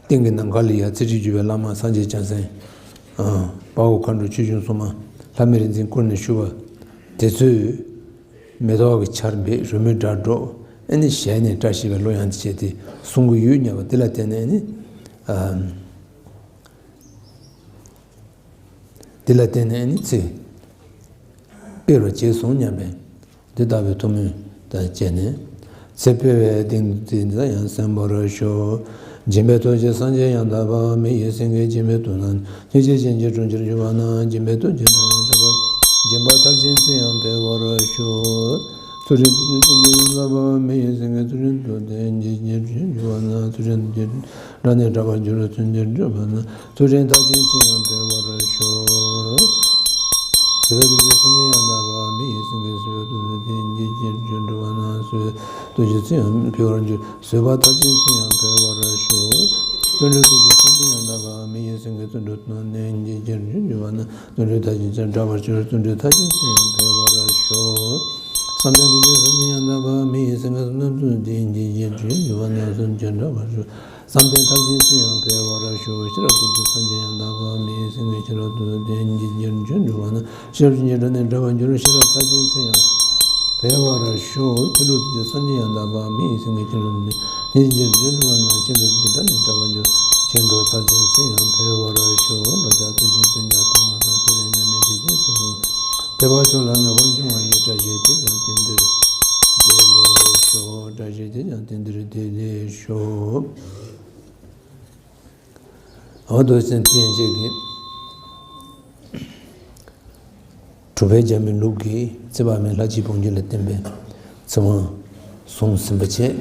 སྟེང་གི་ནམ་མཁའ་ལ་ཡ་ཚེ་ཁྲིད་བརྒྱུད་པའི་བླ་མ་སངས་རྒྱས་བྱང་སེམས། ཨ། དཔའ་བོ་མཁའ་འགྲོ་ཆོས་སྐྱོང་སྲུང་མ། ལྷ་མི་རིག་འཛིན་བསྐུལ་ནས་ཞུ་བ། དེ་ཚོས་མེ་ཏོག་གི་ཆར་འབེབས། རོལ་མོའི་སྒྲ་སྒྲོག་ཨེ་ནི་ཞལ་ནས་བཀྲ་ཤིས་པའི་གླུ་དབྱངས་དེ་བྱས་ཏེ་གསུང་གི་ཡོད་སྙམ་པ་དེ་ལ་བརྟེན་ནས་ཨེ་ནི། ཨ། དེ་ལ་བརྟེན་ནས་ཨེ་ནི་ཚེ་སྤེལ་བར་བྱས་སོང་སྙམ་པས། འདི་ལྟ་བུའི་ཐུགས་སྨོན་དང་བཅས་ནས། ཚེ་འཕེལ་བའི་གཏིང་དུ་ཡང་གསན་པར་ཞུ། སྦྱིན་པའི་ཐུགས་རྗེས་སངས་རྒྱས་ཡང་དག་པ། མི་ཡི་སེང་གེ་སྦྱིན་པའི་ཐུགས་དང་། སྙིང་རྗེ་ཅན་གྱི་དྲུང་ཆེར་གྱུར་པ་ན། སྦྱིན་པའི་ཐུགས་རྗེས་སྒྲ་ཡང་དག་པ། སྦྱིན་པ་མཐར་ཕྱིན་ཚེ་ཡང་འཕེལ་བར་ཤོག། ཚུལ་ཁྲིམས་ཐུགས་རྗེས་སངས་རྒྱས་ཡང་དག་པ། མི་ཡི་སེང་གེ་ཚུལ་ཁྲིམས་ཐུགས་དང་ཉིད་ཀྱི་རྒྱུར་གྱུར་པ་ན། ཚུལ་ཁྲིམས་ཐུགས་རྗེས་སྒྲ་ནི་གྲགས་པར་འགྱུར། ཚུལ་ཁྲིམས་ཐུགས་རྗེས་སྒྲ་ནི་གྲགས་པར་འགྱུར། ཚུལ་ཁྲིམས་མཐར་ཕྱིན་ཚེ་ཡང་འཕེལ་བར་ཤོག། བཟོད་པའི་ཐུགས་རྗེས་སངས་རྒྱས་ཡང་དག་པ། མི་ཡི་སེང་གེ་བཟོད་པའི་ཐུགས་རྗེས་སངས་རྒྱས་ཀྱི་རྒྱུར་གྱུར་པ་ན། བཟོད་པའི་ཐུགས་རྗེས་སངས་རྒྱས་ཡང་འཕེལ་བར་འགྱུར། བཟོད་པ་མཐར་ཕྱིན་ཚེ་ཡང་འཕེལ་བར་ཤོག། བརྩོན་འགྲུས་ཐུགས་རྗེས་སངས་རྒྱས་ཡང་དག་པ། མི་ཡི་སེང་གེ་བརྩོན་འགྲུས་ཐུགས་རྗེས་སངས་རྒྱས་ཀྱི་རྒྱུར་གྱུར་པ་ན། བརྩོན་འགྲུས་མཐར་ཕྱིན་ཚེ་འཕེལ་བར་འགྱུར། བརྩོན་འགྲུས་མཐར་ཕྱིན་ཚེ་ཡང་འཕེལ་བར་ཤོག། བསམ་གཏན་ཐུགས་རྗེས་སངས་རྒྱས་ཡང་དག་པ། མི་ཡི་སེང་གེ་བསམ་གཏན་ཐུགས་རྗེས་སངས་རྒྱས་ཀྱི་རྒྱུར་གྱུར་པ་ན། བསམ་གཏན་འཕེལ་བར་ཤོག། བསམ་གཏན་མཐར་ཕྱིན་ཚེ་ཡང་འཕེལ་བར་ཤོག། ཤེས་རབ་ཐུགས་རྗེས་སངས་རྒྱས་ཡང་དག་པ། མི་ཡི་སེང་གེ་ཤེས་རབ་ཐུགས་རྗེས་སངས་རྒྱས་ཀྱི་རྒྱུར་གྱུར་པ་ན། ཤེས་རབ་ཀྱི་སྙིང་པོ་ནི་འདྲ་བར་འགྱུར། ཤེས་རབ་མཐར་ཕྱིན་ཚེ་ཡང་འཕེལ་བར་ཤོག། མཁྱེན་གྲོལ་ཐུགས་རྗེས་སངས་རྒྱས་ཡང་དག་པ། མི་ཡི་སེང་གེ་མཁྱེན་གྲོལ་ཐུགས་རྗེས་སངས་རྒྱས་ཀྱི་རྒྱུར་གྱུར་པ་ན། མཁྱེན་གྲོལ་ཐུགས་རྗེས་སྒྲ་ནི་འདྲ་བར་འགྱུར། མཁྱེན་གྲོལ་མཐར་ཕྱིན་ཚེ་ཡང་འཕེལ་བར་ཤོག། འགྲོ་འཆག་ཐུགས་རྗེས་སྟོན་ཀྱང་མཐོང་བ་དང་། ཚེ་རབ་མཉམ་མེད་བདེ་ཆེན་ཕུན་སུམ། འཕེལ་བ་མཆོག་ལ་ངེས་པར་འབྱུང་བ་ཡི། བཀྲ་ཤིས་དེས་ཀྱང་དེང་འདིར་བདེ་ལེགས་ཤོག། བཀྲ་ཤིས་དེས་ཀྱང་དེང་འདིར་བདེ་ལེགས་ཤོག། འོ་དོ་ཅན་ཏིང་ཅེ་གི་གྲུབ་པའི་རྒྱལ་མོའི་ལུགས་ཀྱི་ཚེ་དཔག་མེད་ལྷ་གཅིག་བོ་རྒྱུད་ལ་བརྟེན་པའི་ཚེ་དབང་གསུངས་ཟིན་པ་བྱས།